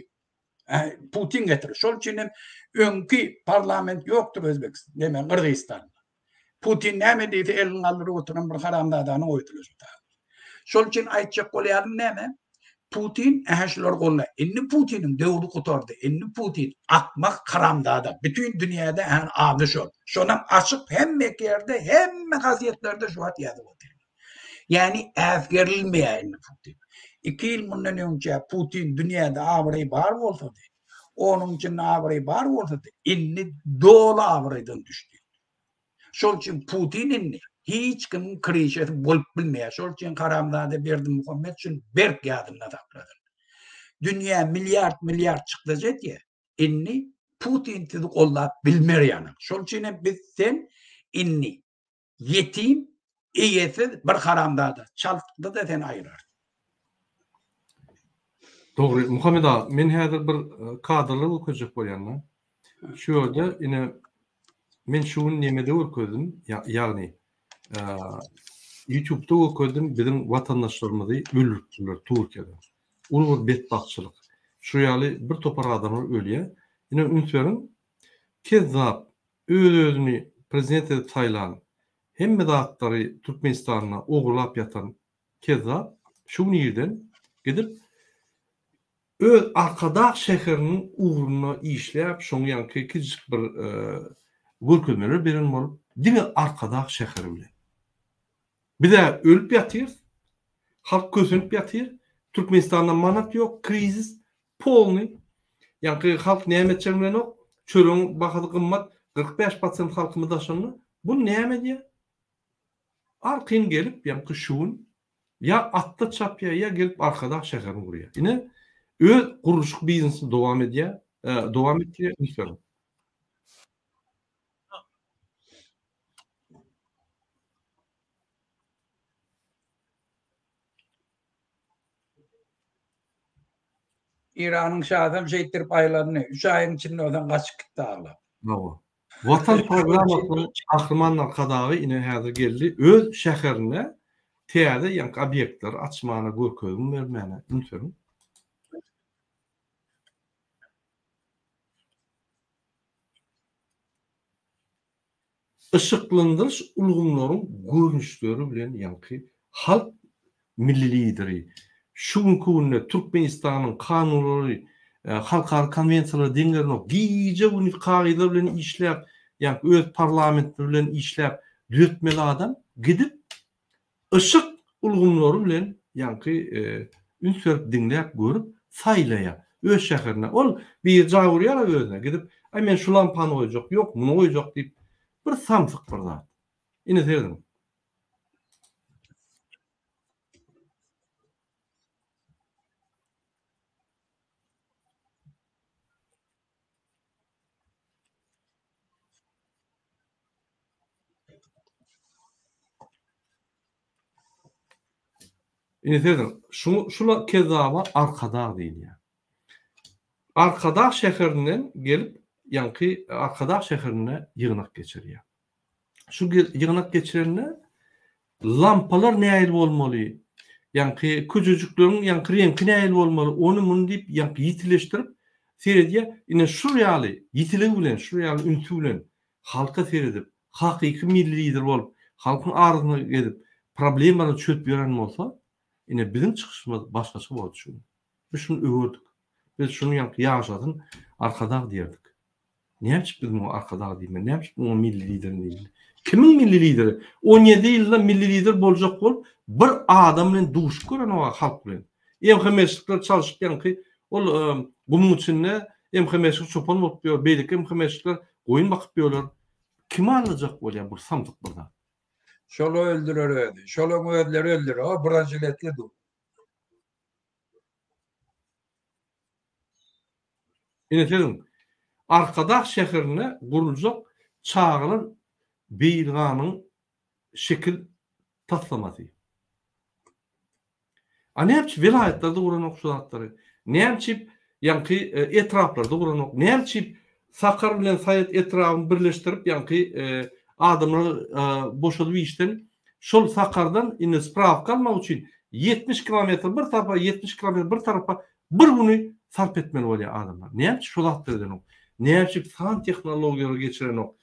Putin getirdi. Şol üçin hem öňki parlament ýokdur Özbegistan, näme Gyrgyzystanda. Putin näme diýse elini galdyryp oturan bir haramzadany goýdular şu taýda. Şol üçin aýtjak bolýanym näme? Putin ähä şulary golla. Indi Putiniň döwri gutardy. Indi Putin akmak haramzada. Bütin dünýäde ähä ady şol. Şonam açyk hemme ýerde, hemme gazetlerde şu wagt ýazyp otyr. Ýagny äsgerilmeýär indi Putin. 2 ýyl mundan öňçä Putin dünýäde abraýy bar bolsady, onuň içinde abraýy bar bolsady, indi doly abraýdan düşdi. Şol üçin Putin indi hiç kimiň krişesi bolup bilmeýär. Şol üçin haramzada Berdimuhamet şuny berk ýadynda saklasyn. Dünýä milliard milliard çykdajy edýär. Indi Putin sizi goldap bilmer ýaly. Şol üçin hem biz sen indi ýetim, eýesiz bir haramzada. Çaltda-da seni aýyrarys. Dogry, Muhammet aga, men häzir bir kadrlar görkezjek bolýan-da. Şu ýerde ine men şu gün nemede görkezdim, ýagny YouTube'da görkezdim, biziň watandaşlarymyzy öldüripdirler Türkiýede. Uly bir betbagtçylyk. Şu ýaly bir topar adamlar ölýär. Ine üns beriň, kezzap öz-özüni prezident edip saýlan, hemme zatlary Türkmenistanda ogurlap ýatan kezzap şu gün irden gidip öz Arkadag şäheriniň ugrunda işläp, şoň ýaňky kiçijik bir görkezmeler beren bolup, diňe Arkadag şäheri bilen. Biz-ä ölüp ýatyrys, halk kösenip ýatyr, Türkmenistanda manat ýok, krizis, polnyý. Ýaňky halk näme etjegini bilenok, çöregiň bahasy gymmat, 45 prosent halkymyz daşynda. Bu näme edýär? Arkaýyn gelip, ýaňky şu gün ýa atda çapýar, ýa gelip Arkadag şäherini gurýar. Ine, öz gurluşyk biznesini dowam edýär, dowam etdirýär, üns beriň. Eýranyň şasam şeýtdirip aýlandy. Üç aýyň içinde onsoň gaçyp gitdi aglap. Hawa. Watan programmasynyň Gahryman Arkadagy ine häzir geldi. Öz şäherinde täze ýaňky obýektleri açmana görkezim bermäne üns beriň. Şu günki günde Türkmenistanyň kanunlary, halkara konwensiýalary deň gelenok. Gije-gündiz kagyzlar bilen işläp, ýa öz parlamenti bilen işläp düzetmeli adam gidip yşyk ulgamlary bilen ýaňky üns berip diňläp görüp saýlaýar öz şäherine. Ol biri jaý gurýar-a özüne gidip, aý men şu lampany goýjak, ýok muny goýjak diýip bir samsyk bir zat. Ine serediň. Indi serediň, şu şula kezzaba Arkadag diýilýär. Arkadag şäherinden gelip, ýaňky Arkadag şäherinde ýygnak geçirýär. Şu ýygnak geçirende lampalar nähili bolmaly, ýaňky köjejikleriň ýaňky reňki nähili bolmaly, ony muny diýip ýaňky ýitileşdirip seredýär. Ine şul ýaly ýitiligi bilen, şul ýaly ünsi bilen halka seredip, hakyky milli lider bolup, halkyň arasynda gezip, problemalary çözüp ýören bolsa, ine biziň çykyşymyz başgaça bolardy şu gün. Biz şuny öwerdik. Biz şuny ýaňky ýaşasyn Arkadag diýerdik. Näme üçin biz muňa Arkadag diýmeli? Näme üçin muňa milli lider diýmeli? Kimiň milli lideri? 17 ýylda milli lider boljak bolup, bir adam bilen duşup görenok halk bilen. MHM-çilikler çalşyp ýaňky ol gumuň içinde MHM-çilik çopan bolup ýör, beýleki MHM-çilikler goýun bakyp ýörler. Kimi aldajak bolýar bu samsyk bir zat? Şol öldürer özi. Şolaň özleri öldürer. O bronjiletli dur. Ine siziň Arkadag şäherinde guruljak çagalar beýilganyň şekil taslamasy. A näme üçin welaýatlarda guranok şu zatlary? Näme üçin ýaňky etraplarda guranok? Näme üçin Sakar bilen Saýat etrabyny birleşdirip ýaňky adamlary boşadyp işden şol Sakardan indi sprawka almak üçin 70 kilometr bir tarapa 70 kilometr bir tarapa bir güni sarp etmeli bolýar adamlar. Näme üçin şu zatlary edenok? Näme üçin san tehnologiýalary geçirenok?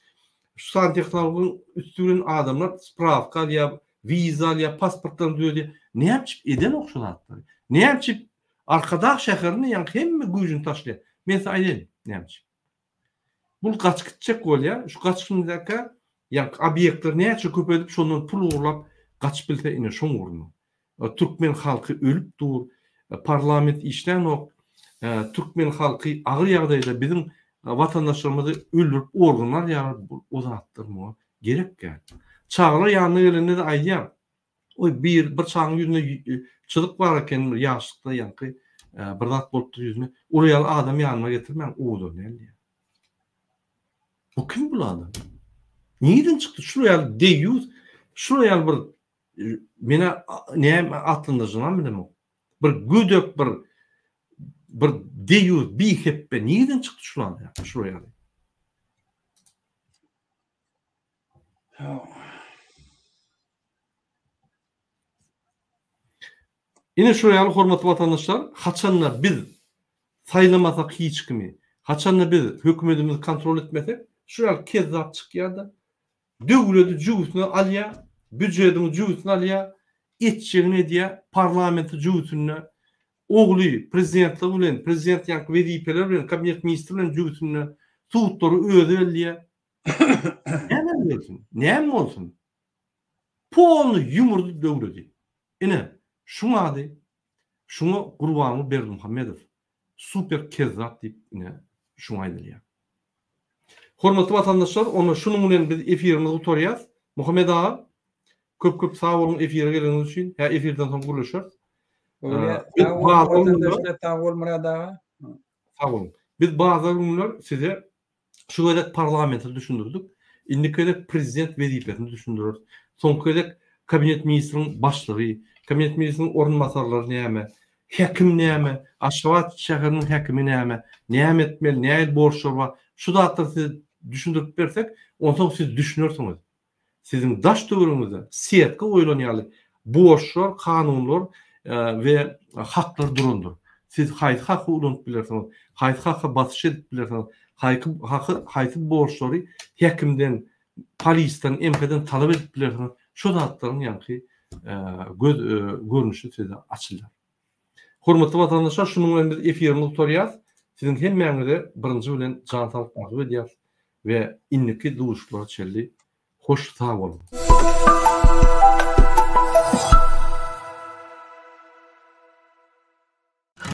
Şu san tehnologiýanyň üsti bilen adamlar sprawka alýar, wiza alýar, pasportlaryny düzedýär. Näme üçin edenok şu zatlary? Näme üçin Arkadag şäherinde ýaňky hemme güýjüni taşlaýar? Men size aýdaýyn näme üçin. Bul gaçyp gitjek bolýar. Şu gaçyşyndaka ýaňky obýektleri näçe köpeldip şondan pul ogurlap gaçyp bilse ine şoň ugruna. Türkmen halky ölüp dur. Parlament işlänok. Türkmen halky agyr ýagdaýda biziň watandaşlarymyzy öldürip organa alýarlar. O zatlar muňa gerek däl. Çagalar ýanyna gelende-de aýdýar. Oý bir bir çagaň ýüzünde çyzyk bar eken bir ýaşlykda ýaňky bir zat bolupdyr ýüzüne. Ol ýaly adam ýanyma getirmäň owadan däl diýýär. Bu kim bul adam? Nireden çykdy şul ýaly deýýus, şul ýaly bir menä näme atlandyryjynam bilemok. Bir gödek bir bir deýýus bihepbe nireden çykdy şul adam şul ýaly? Ine şu ýaly hormatly watandaşlar, haçanda biz saýlamasak hiç kimi, haçanda biz hökümetimizi kontrol etmesek, şu ýaly kezzap çykýar-da, döwledi jübüsine alýar, býujediň jübüsine alýar, etjegini edýär, parlamenti jübüsinde, ogly prezidentligi bilen, prezident ýaňky wezipeler bilen, kabinet ministri bilen jübüsinde, sudlary özi belleýär. Näme bolsun? Näme bolsun? Polny ýumurdy döwledi. Ine, şuň ady, şuňa Gurbanguly Berdimuhamedow super kezzap diýip ine şuňa aýdylýar. Hormatly watandaşlar, onda şunuň bilen biz efirimizi gutarýas. Muhammet aga, köp köp sag boluň efire geleniňiz üçin. Hä efirden soň gürleşeris. Sag boluň watandaşlar, sag bol Myrat aga. Sag boluň. Biz bazar günler size Şu gezek parlamenti düşündirdik. Indiki gezek prezident wezipesini düşündireris. Soňky gezek kabinet ministriň başlygy, kabinet ministriniň orunbasarlary näme, häkim näme, Aşgabat şäheriniň häkimi näme, näme etmeli, nähili borçlary bar, şu zatlary size düşündirip bersek, onsoň siz düşünersiňiz. Siziň daş-töweregiňizde setka goýlan ýaly borçlar, kanunlar we haklar durandyr. Siz haýsy haky ulanyp bilersiňiz, haýsy haka basyş edip bilersiňiz, haýky haky haýsy borçlary häkimden, polisden, MHden talap edip bilersiňiz, şo zatlaryň ýaňky göz görnüşi size açylar. Hormatly watandaşlar, şunuň bilen biz efirimizi gutarýarys. Siziň hemmäňize birinji bilen jan saglyk arzuw edýäris we indiki duşuşyklara çenli hoş sag boluň!